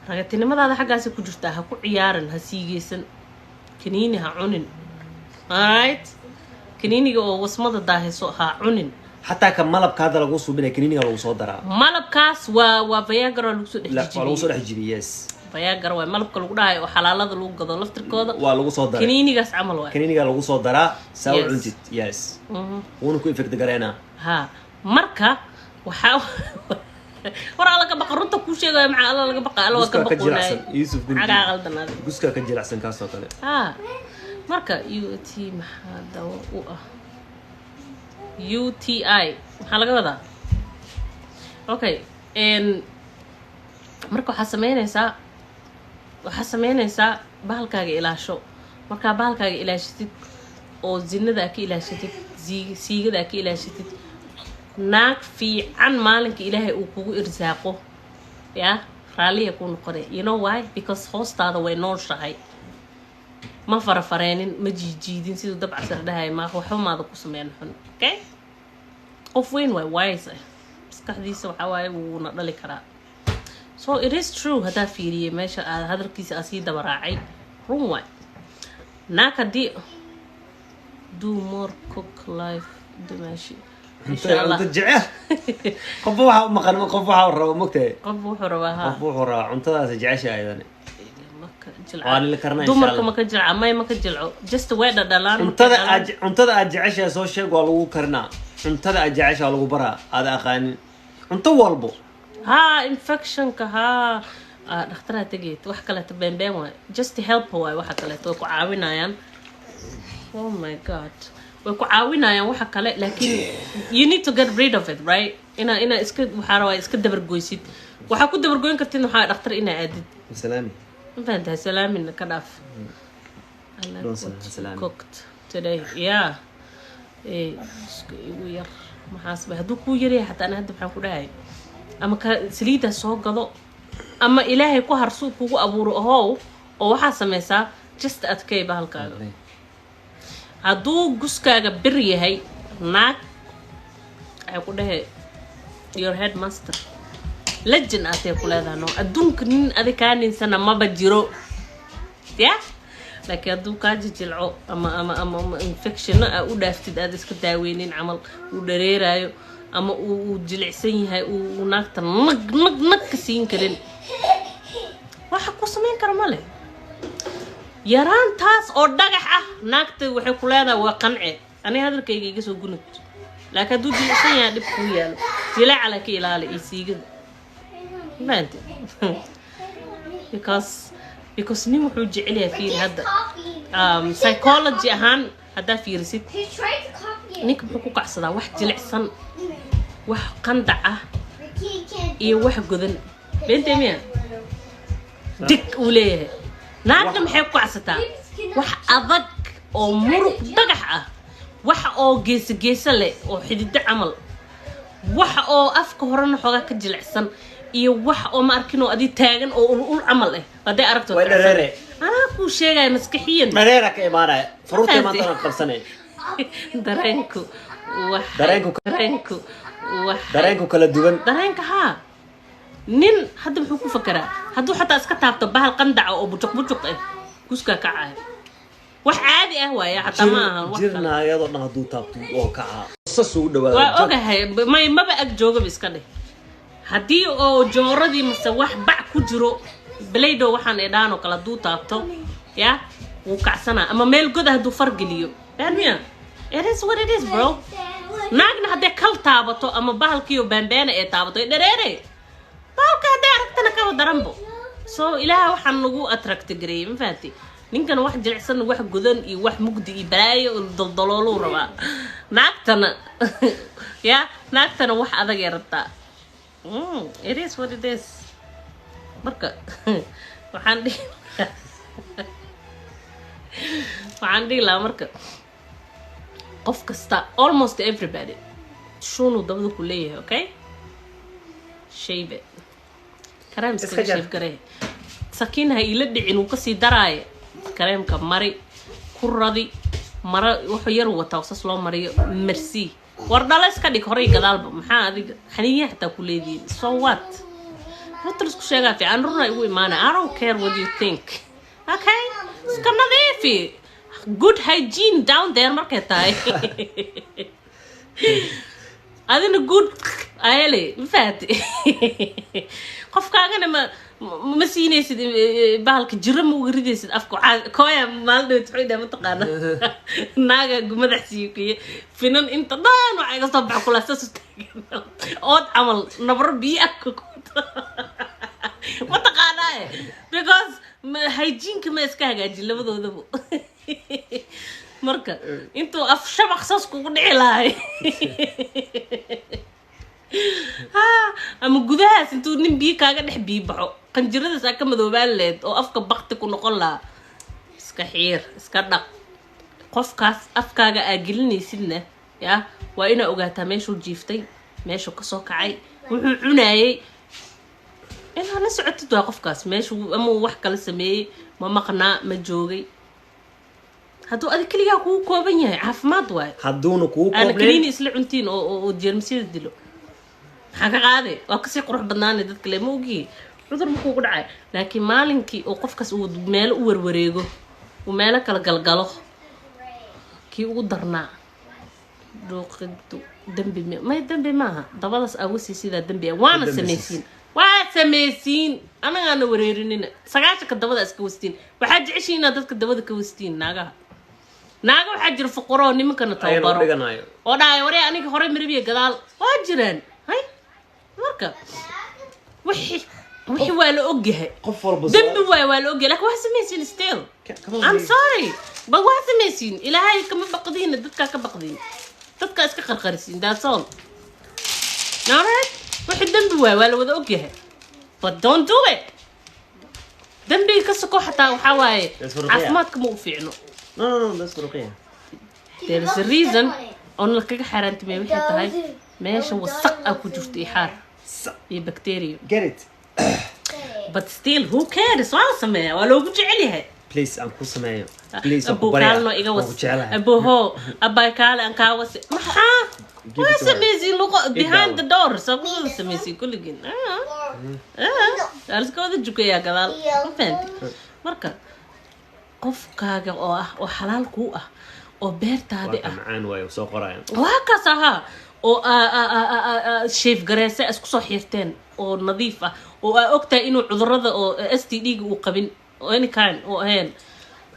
Ragatinimadaada xaggaasi ku jirtaa. Ha ku ciyaaran, ha siigeysan, kaniini ha cunin. Alright, kaniiniga oo wasmada daahiso ha cunin. Xataa ka malabka hadda lagu suubinaya, kaniiniga lagu soo daraa. Malabkaas waa Viagra lagu soo dhex waa lagu soo jijibiyey. Dhex jibiyey, yes. Viagra waay malabka lagu dhahayo oo xalaalada lagu gado laftirkooda. Waa lagu soo daray. Kaniinigaas camal waay. Kaniiniga lagu soo daraa saa u cuntid, yes. Wuuna ku effect gareynaa. Ha, marka waxaa war alla ka baqa. Runta kuu sheegaya, maxaa alla laga baqa? Alla waa ka Guskaa ka baqoonaayo. jilicsan, Yuusuf Gurdi. Cagaa qaldanaaday. Guskaa ka jilicsan kaasoo kale. Ha, marka UT maxaa dawo u ah? UTI maxaa laga wadaa? Okay, marka waxaa sameynaysaa bahalkaaga ilaasho. Markaa bahalkaaga ilaashatid oo zinada aa ka ilaashatid, siigada aa ka ilaashatid, naag fiican maalinka Ilaahay uu kugu irsaaqo, yaa raalliya kuu noqonay. You know why? Because hoostaada way nooshahay, ma farafareenin, ma jiijiidin siduu Dabcasar dhahay, ma waxba maada ku sameyn xun. Okay, qof weyn waay, wise ah, maskaxdiisa waxaa waaye wuuna dhali karaa. So it is true. Haddaa fiiriyey meesha aad hadalkiisa aa sii daba raacay, run waay. Naag haddii do more cook life dumaashi, insha Allah. Cunto jecel. Qofba waxaa u maqan, qof waxaa raba, mogtahay. Qof wuxuu rabaa, ha. Qof wuxuu rabaa cuntadaas jecesha ayadani. Maka jilca. Waa la karnaa, insha Dumarka Allah. maka jilca, may maka jilco, just way dhadhalaan markay Cuntada dhalaan. Aad cuntada aad jeceshahay soo sheeg, waa lagu karinaa. Cuntada aad jeceshahay waa lagu baraa, aad aqaanin cunto walbo. Haa, infectionka haa. Ah, dhakhtaraa tegeyd, wax kaleeto beenbeen waay, just help waay. Waxa kaleeto way ku caawinayaan. Oh my God, way ku caawinayaan waxa kale, laakiin you need to get rid of it, right? Ina iska, waxaa rabaa iska dabargoysid. Waxaa ku dabargoyn kartid waxaa dhakhtar inaa aadid. Salaami. Ma fahantahay? Salaamina ka dhaaf. I like Don't what you salaami. cooked today. Yeah, iska igu yar maxaas bay hadduu kuu yaryahay xataa. Ana hadda maxaan ku dhahay? Ama ka saliiddaa soo gado ama Ilaahay ku harsuu kugu abuuro ahow, oo waxaa sameysaa just adkay bahalkaaga. Hadduu guskaaga bir yahay, naag waxay ku dhahe, "Your headmaster legend aatay," ku leedahay. No, adduunka nin adi kaa ninsana maba jiro ya. Laakiin hadduu kaa jijilco ama infectionno aa u dhaaftid, aad iska daaweynin camal, uu dhareeraayo ama uu jilicsan yahay, uu naagta nag nag nag ka siin karin, waxa ku samayn kara ma leh. Yaraantaas oo dhagax ah, naagta waxay ku leedahay, waa qance, aniga hadalkayga iga soo gunud. Laakiin hadduu jilicsan yahay, dhib kuu yaalo. Jilaaca la ka ilaali iyo siigada, maante, because nin wuxuu jecel yahay, fiiri hadda, psychology ahaan haddaa fiirisid, He's trying to copy it. ninka muxuu ku kacsadaa? Wax jilicsan, wax qandac ah Ricky can't. iyo wax godan. Beentee miya? Dig uu leeyahay. Naagna maxay ku kacsataa? Wax adag oo muruq dhagax ah, wax oo geesa geesa leh oo xidido camal, wax oo afka horena xoogaa ka jilicsan, iyo wax oo ma arkin oo adi taagan oo ul ul camal ah hadday aragto. Way dhareere. Anaa kuu sheegaya maskaxiyan. Dhareera ka imaanaya faruurta. Fahanti. Maanta qabsanay. Dareenku wax dareenku wax Dareenku kala duwan. Dareenka haa. Nin hadda muxuu ku fakeraa? Hadduu xataa iska taabto bahal qandaca oo bujuq bujuq ah, guskaa kacaya. Wax caadi ah waaya, xataa ma ahan wax Jir kale. Naayadoo dhan hadduu taabto oo kacaa, sas ugu dhawaado. Waa ogahay. May maba ag joogaba, iska dheh. Haddii oo jooradii mase wax bac ku jiro balaydo waxaan idhaan oo kale hadduu taabto, ya wuu kacsanaa. Ama meel goda hadduu fargeliyo, baan miya? It is what it is, bro. Naagna hadday kal taabato ama bahalkiiyo baanbaana ee taabato, ee dhareere bahalka hadday aragtana, kaba daranbo. So Ilaaha waxaan nagu attract gareeyay, ma fahanti? Ninkan wax jilicsan, wax godan iyo wax mugdi iyo balaayo daldalooluu rabaa. Naagtana ya, naagtana wax adag ay rabtaa. It is what it is. Marka waxaan dhihi lahaa marka Qof kasta, almost everybody, shuunuu dabada ku leeyahay. Okay, shave it. Kareem Iska iskaga jar. Shave garee. Sakiin ha iila dhicin, wuu kasii daraaye. Kareemka mari, ku radi mara, wuxuu yar wataa saas loo mariyo. Merci. War dhalo iska dhig horay gadaalba. Maxaa adiga xaniinyaha xataa ku leedihiin? So what? Runta la isku sheegaa fiican. Runa igu imaanaya. I don't care what you think, okay? Iska nadiifi. Good hygiene down there markay tahay, adina good ayale. Ma fahati? Qofkaagana ma siinaysid bahalka jiro, ma uga ridaysid afka. Waxaa kooya maalin dhawed wuxuu dhahay, mataqaana, naaga madax siikiye finan inta dhan waxaa iga soo baxa kulaa saas u taagan ood camal nabro biyo afka ku mataqaanaa, because hygiene-ka ma iska hagaajin labadoodaba. Marka intuu af shabaq saas kugu dhici lahay. Ha, ama gudahaas intuu nin biyo kaaga dhex biyo baxo, qanjiradaas aa ka madoobaan leed oo afka bakti ku noqon lahaa. Iska xiir, iska dhaq. Qofkaas afkaaga aa gelinaysidna ya waa inaa ogaataa meeshuu jiiftay, meeshuu kasoo kacay, wuxuu cunaayay inaad la socotid. Waa qofkaas meeshuu ama uu wax kala sameeyey, ma maqnaa, ma joogay. Hadduu adig keligaa kugu kooban yahay, caafimaad waayo. Hadduuna kugu aana koobnayn kaniini isla cuntiin oo jeermisyada dilo, maxaa ka qaaday? Waa kasii qurux badnaanay. Dadka le ma ogihi cudur ma kugu dhacay, laakiin maalinkii oo qofkaas uu meelo u warwareego, uu meelo kala galgalo, kii ugu darnaa. Dhuuqidu dembi may dembi maaha. Dabadaas awasi sidaa dembi ah waana Dembi. Samaysiin, waa samaysiin. Anagaana wareerinina. 90-ka dabada iska wastiin. Waxaa jeceshiin inaad dadka dabada ka wastiin. Naagaha, naaga waxaa jira fuqaro oo nimankana ayana u tababaro dhiganayo oo dhahay, waree aniga hore marabiya gadaal waa jiraan. Hay, marka wixii waa la ogyahay. Qof walba Dembi waay, waa la ogyahay, lakin waa samaysiin still. Come on, I'm baby. sorry, but waa samaysiin. Ilaahay kama baqdiina, dadkaa ka baqdiin, dadkaa iska qarqarisiin. That's all. Alright, wixii dembi waay, waa la wada ogyahay, but don't do it. Dembiga ka soko xataa waxaa waaye That's for Ruqya. caafimaadka ma u fiicno. No, that's for Ruqya. There is a reason oon la kaga xaaraantimey. Waxay tahay meesha wasaq ah ku jirto iyo xaar iyo bacteria. Get it. But still, who cares? Waa la sameeyaa, waa loogu jecel yahay. Please, aan ku sameeyo, please, waan ku Abuu baryaa. Kaalno iga Waan was. ku jecelahay. Abuho abay kaale aan kaa wasi. Maxaa Give waa it to her. samaysiin luqo behind down. the door saa ku wada samaysiin kulligiin. Waa la iska wada jukayaa gadaal. Ma fahanti? Marka qofkaaga oo ah oo xalaal kuu ah oo beertaadi Waa ka ah macaan waayo soo qoraayan. Waa kaas ahaa oo shave gareyse, isku soo xiirteen oo nadiif ah oo aa ogtahay inuu cudurada oo STD-ga uu qabin oo any kind oo ahayn,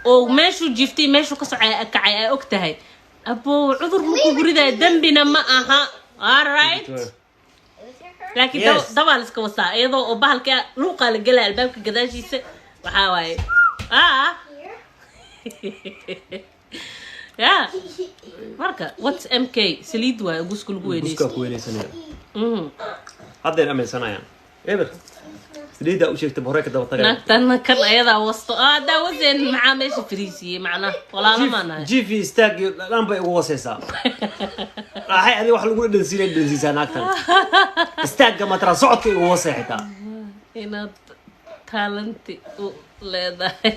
oo meeshuu jiiftay, meeshuu ka socay kacay aa og tahay, abo cudur makugu ridaya, dembina ma aha. Alright, laakiin Yes. dabaa la iska wasaa iyadoo oo bahalka luuqaa la gelaya albaabka gadaashiisa. Waxaa waaye ya marka what's MK saliid waaye guska lagu Buskaa weynaysto. ku weynaysanaya. Hadday dhamaysanayaan eber saliiddaa u sheegtay hore ka daba tagay. Naagtana kan ayadaa wasto. Haddaa waseen, maxaa meesha fariisiiyey? Macnaha walaalo maa nahay. Jiif iyo istaag iyo dhan bay ugu wasaysaa. Raaxay adiga wax lagu dhansiinay dhansiisaa naagtan. Istaagga matara socodka igu wasay xitaa. Inaad talent u leedahay.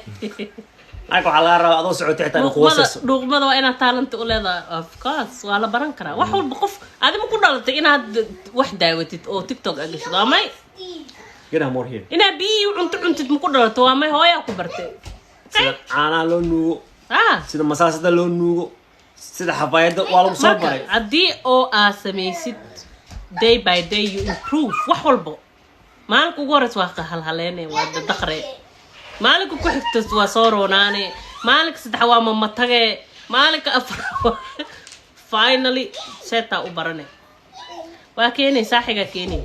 Naagka waxaa laga rabaa adoo socotay xitaa inay ku Dhuuqmada wasayso. Dhuuqmada waa inaad talent u leedahay. Of course, waa la baran karaa wax walba. Qof adima ku dhalatay inaad wax daawatid oo TikTok a gashid, waa may. Get more here. Inaad biyihii cunto cuntid ma ku dhalato? Waa may, hooyaa ku bartay. Sida caanaha loo nuugo, sida masaasada loo nuugo, sida xafaayadda, waa lagu soo Marka baray. haddii oo aa samaysid, day by day you improve wax walbo. Maalinka ugu horeysa waa halhaleene, waa dadaqre. Maalinka ku xigta waa soo roonaane. Maalinka saddex waa mamatage. Maalinka afar finally seetaa u barane. Waa keenay saaxigaa keenay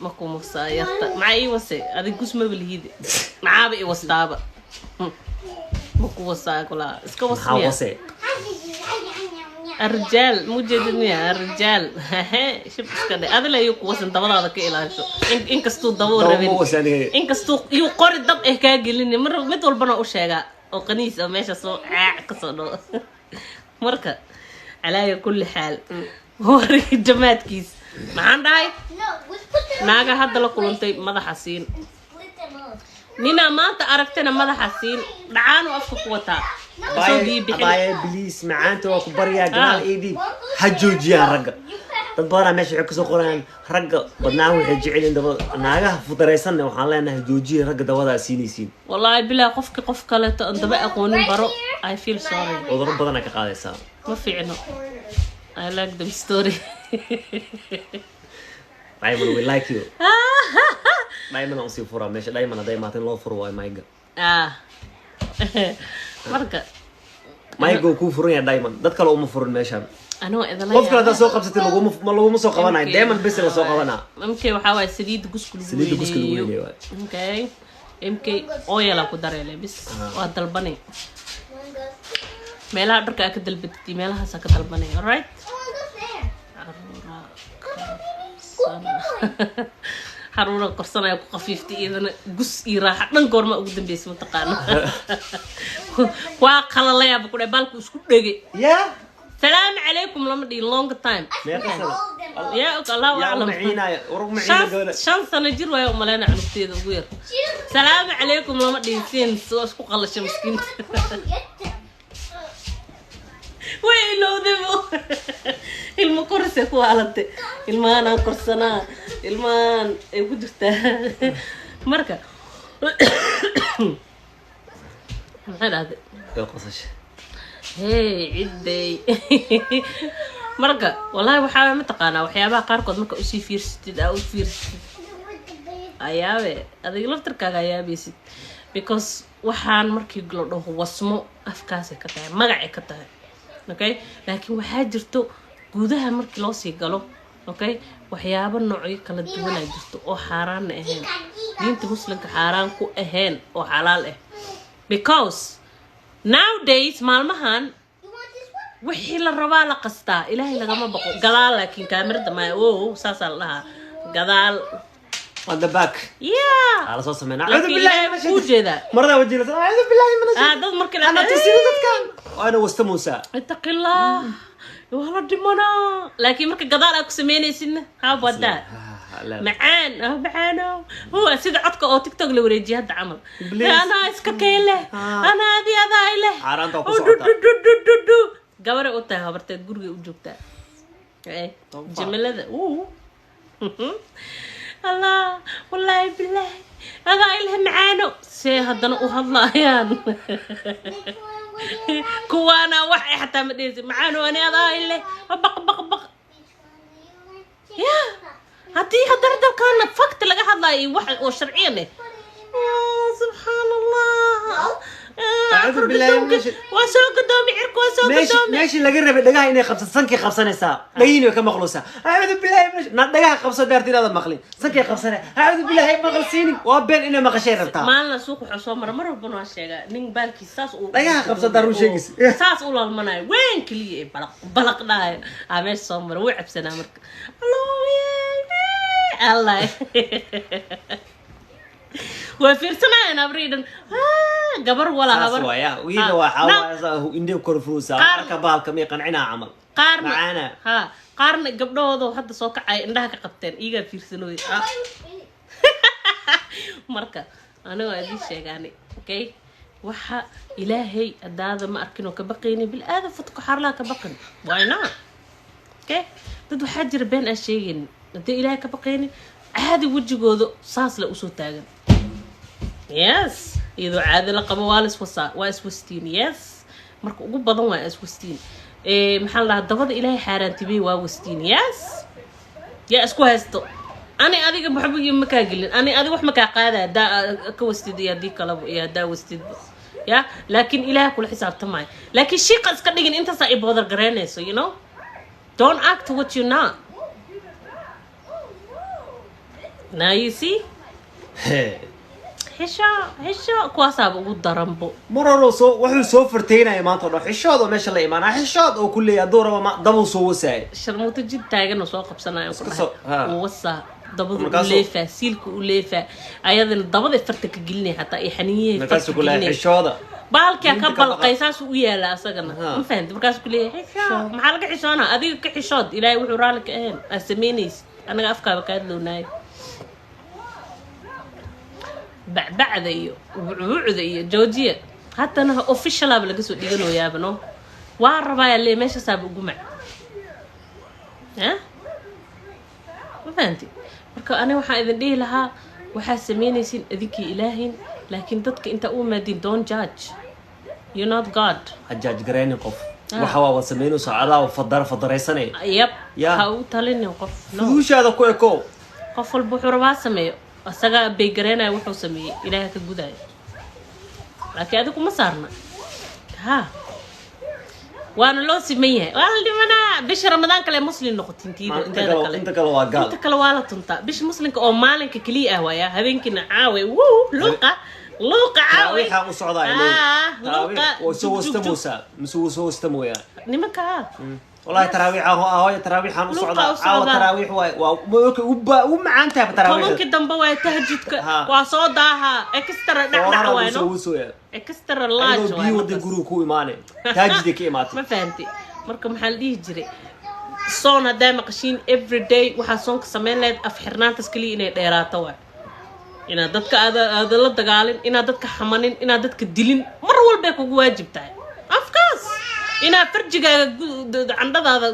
makumusaa yarta. Maxaa ii wase adig? Gusmaba lihide, maxaaba i wastaaba? Maku wasaa kulaa iska Maxaa wasmiya. Wase. الرجال مو jeedinaya الرجال. Shib iska dhe adila ayuu ku wasan. Dabadaada ka ilaasho. Inkastuu dabo Dabo rabin. Ma wase aniga. Inkastuu yuu qori dab eh kaa gelini mar mid walbana u sheegaa oo qaniis oo meesha soo caac kasoo dhawo. Marka Calaaya kulli xaal, warigi dhammaadkiis maxaan dhahay? No, let's put them Naaga hadda la kulantay madaxa siin. and split them up. Ninaa maanta aragtana madaxa siin, dhacaanu afka ku wataa, kasoo biyo bixin. Abaaye, please, macaanta waa ku baryaa, gadaal ii dhiib. Ha joojiyaan ragga. Dad badanaa meesha waxay kasoo qorayaan ragga badnaan waxay jecelyihin dabada naagaha fudaraysanna. Waxaan leenahay, joojiya ragga dabadaa siinaysiin. Wallaahi bilaa, qofki qof kaleeto aan daba aqoonin baro, I feel sorry. Cudurro badanaa ka qaadaysaa. Ma fiicno. I like them story. Diamond, we like you. Diamond aan usii furaa meesha. Diamond hadday imaato in loo furo waayo mayga. Ah, marka Mayga uu kuu furan yahay, Diamond. Dad kale uma furin meeshaan. Anoo idala Qof kale haddaad soo qabsatay, laguma ma laguma soo qabanayo. Diamond bes la soo qabanaa. MK waxaa waaye saliidda guska lagu Saliidda guska lagu weyneeyo. weyneeyo waaye. Okay, MK oil aa ku dareele bis, waa dalbanay. One goes. Meelaha dharka aa ka dalbatid iyo meelahaasaa ka dalbanay, alright. One goes there. Caruura Come on, baby. Go get one. Xaruura korsanaya ku khafiiftay iyadana gus iyo raaxa dhan. Goorma ugu dambeysa mataqaana? Waa qalalayaaba ku dhahay, baalku isku dhegay. Ya. Salaamu calaykum lama dhihin long time. Meeqa sano? All them up. Yaa og, Allahu Yaa aclam. Maciinaya war maciina gabadha. 5 sano jir waayo umaleyna cunugteeda ugu yar. She doesn't Salaamu calaykum lama dhihin since waa isku qalashay miskiinta. want to go and get them. Way ilowdaybo, ilmo korisay ku waalatay. Ilmahan aan korsanaa, ilmahan ay ku jirtaa. Marka maxay dhahday? Way qosashay. Hey, ciddey. Marka wallahi waxaa mataqaanaa, waxyaabaha qaarkood marka usii fiirsatid, aa u fiirsatid, ayaabe adiga laftarkaaga ayaabaysid, because waxaan markii la dhaho wasmo afkaasay ka tahay, magacay ka tahay, okay. Laakiin waxaa jirto gudaha markii loo sii galo, okay, waxyaabo noocyo kala duwanaa jirto oo xaaraanna ahayn, diinta Muslimka xaaraan ku ahayn oo xalaal ah, because nowadays, maalmahan, You want this one? wixii la rabaa la qastaa. Ilaahay lagama baqo gadaal, laakiin kaamirada maya o saasaa la dhahaa gadaal. On the back. Yeah. Aa lasoo sameynaa. Laakiin Ilaahay kuu jeedaa. Maradaa wajiila, acuudu billahi min Ah, dad markii la ana tusina dadkan waana wasta muusa. Ittaqillah, waa la dhimanaa. Laakiin marka gadaal aa ku sameynaysidna, how about that? Macaan ah, macaano huwa sida codka oo TikTok la wareejiyay hadda camal. Please. Anaa iska keyle. Anaa adi adaa ileh. Xaaraanta waa ku Oh, socotaa. du du du du du gabaray u tahay habarteed, gurigay u joogtaa. Eh, Toban. Jimilada uu Allah, wallaahi bilaahi, adaa ileh macaano, see haddana u hadlaayaan. Which one would you like? Kuwaana wax ay xataa ma dhehaysid macaano, ani adaa ileh baq baq baq. Which one do you like? Ya, haddii haddana dalkaana fakti laga hadlayo iyo wax oo sharciyan eh. Oh, subxaan Allah. Acuudu billahi min Waa soo gadoomi cirka, waa soo meeshi gadoomi. Meeshii laga rabay dhagaha inay qabsato, sankay qabsanaysaa, dhagiin way ka maqlusaa. Acuudu billahi min na dhagaha qabso daarta inaadan maqlin, sankay qabsanay. Acuudu billahi maqal siinin, waa been inay maqashay rabtaa. Maalina suuq wuxuu soo mara, mar walbana waa sheegaa, nin baalkiis saas uu Dhagaha qabso daruu sheegaysa. Saas u lalmanayo weyn keliya ee balaq balaq dhahayo aa meesha soo mara. Wuu cabsanaa marka, Allah, waa fiirsanayaan abrii dhan. Ah, gabar walaa Saas habar. waaya wiila waa xawaa indhihi kor furuusaa. Arka baalka may qancinaa camal. Qaarna macaana. Ha, qaarna gabdhahooda hadda soo kacaya indhaha ka qabteen, iyagaa fiirsanooy. Marka anigoo idiin sheegaani, okay, waxa Ilaahay hadaada ma arkin oo ka baqayni bil aadan fatko xaarlaha ka baqin, why not? Okay, dad waxaa jira been aan sheegaynin, haddii Ilaahay ka baqaynin caadi wejigooda saas le usoo taagan. Yes, iyadoo caadi la qabo waa la iswasaa, waa iswastiin. Yes, marka ugu badan waa iswastiin. Maxaa la dhahaa, dabada Ilaahay xaaraantibey waa wastiin. Yes, yaa isku haysto? Ani adiga waxba iyo makaa gelin, ani adiga wax makaa qaadaya haddaa ka wastid iyo haddii kalaba iyo haddaa wastidba ya, laakiin Ilaah kula xisaabtamaayo. Laakiin shiiqa iska dhigin, intaasaa i boodar garaynayso. Don't act what you not. Now you see. Xisho, xisho, kuwaasaaba ugu daranbo. Mar hore soo wuxuu soo farteynaya maanta oo dhan xishood oo meesha la imaanaa, xishood oo kuley hadduu rabo dabuu soo wasaaya. Sharmuuto jid taagan oo soo qabsanayo ku Iska dhahay. ha. Uu wasaa. Dabada u leefaa, siilka u leefaa, ayadana dabada farta ka gelinaya, xataa iyo xaniinyahay farta Markaasuu ku leeyahay gelinaya. Xishooda. Baalkaa ka Diinta ka baqa. Balqay saasuu u yaalaa asagana. Ma fahamti? Markaasuu ku leeyahay xishood. Maxaa laga xishoonaa? Adiga ka xishood. Ilaahay wuxuu raalli ka ahayn aad samaynaysid, anaga afkaaba ka hadlownaayo. Bacbacda iyo wucwucda iyo joojiya. Haddana officialaaba laga soo dhiganoyaaba. No, waa rabaa le, meeshaasaaba ugu mac. Ha, ma fahanti? Marka aniga waxaan idin dhihi lahaa, waxaa samaynaysiin idinkii ilaahin, laakiin dadka intaa u imaadiin, don't judge, you're not God. Ha judge garaynin qof. Ah. Waxa waa wad samaynayso adaa fadar fadaraysanay. Yab. Ha u talinin qof, no. Fuduushaada ku ekow. Qof walba wuxuu rabaa sameeyo, isagaa baygareynaya wuxuu sameeyey, ilaaha ka gudaayo, laakiin adigu ma saarna. Ha, waana loo siman yahay, waa la dhimanaa bisha Ramadaan kale muslim noqotin tiida. Inta Inteeda kale kale inta kale waa gaal. Inta kale waa la tuntaa bisha muslimka oo maalinka keliya ah waaya, habeenkiina caawe wuu luuqa luuqa caawe. Taraawiixaa u socdaa. Ah, luuqa. Way soo Jug, jug, jug. wastamoosaa mise wuu soo wastamooyaa? Nimanka, ha. Wallahi taraawiix, hooya, taraawiixaan u Luuqa socdaa u caawa. socdaa. Taraawiix waay, waa markay u macaan tahay taraawiixda. 10-kii dambe waay tahajudka. Waa soo daaha, extra dhacdhac Foorara waay. wuu soo No. wasooyaa. Extra large Ayadoo waay biyo waday markaas. guriga ku imaanay, taajiday ka imaatay. Ma fahanti? Marka maxaa la dhihi jiray, soon haddaa maqashiin, every day waxaa soonka samayn lahayd af xirnaantaas keliya inay dheeraato waay, inaad dadka aada la dagaalin, inaad dadka xamanin, inaad dadka dilin. Mar walbay kugu waajib tahay afkaas inaad farjigaaga candhadaada.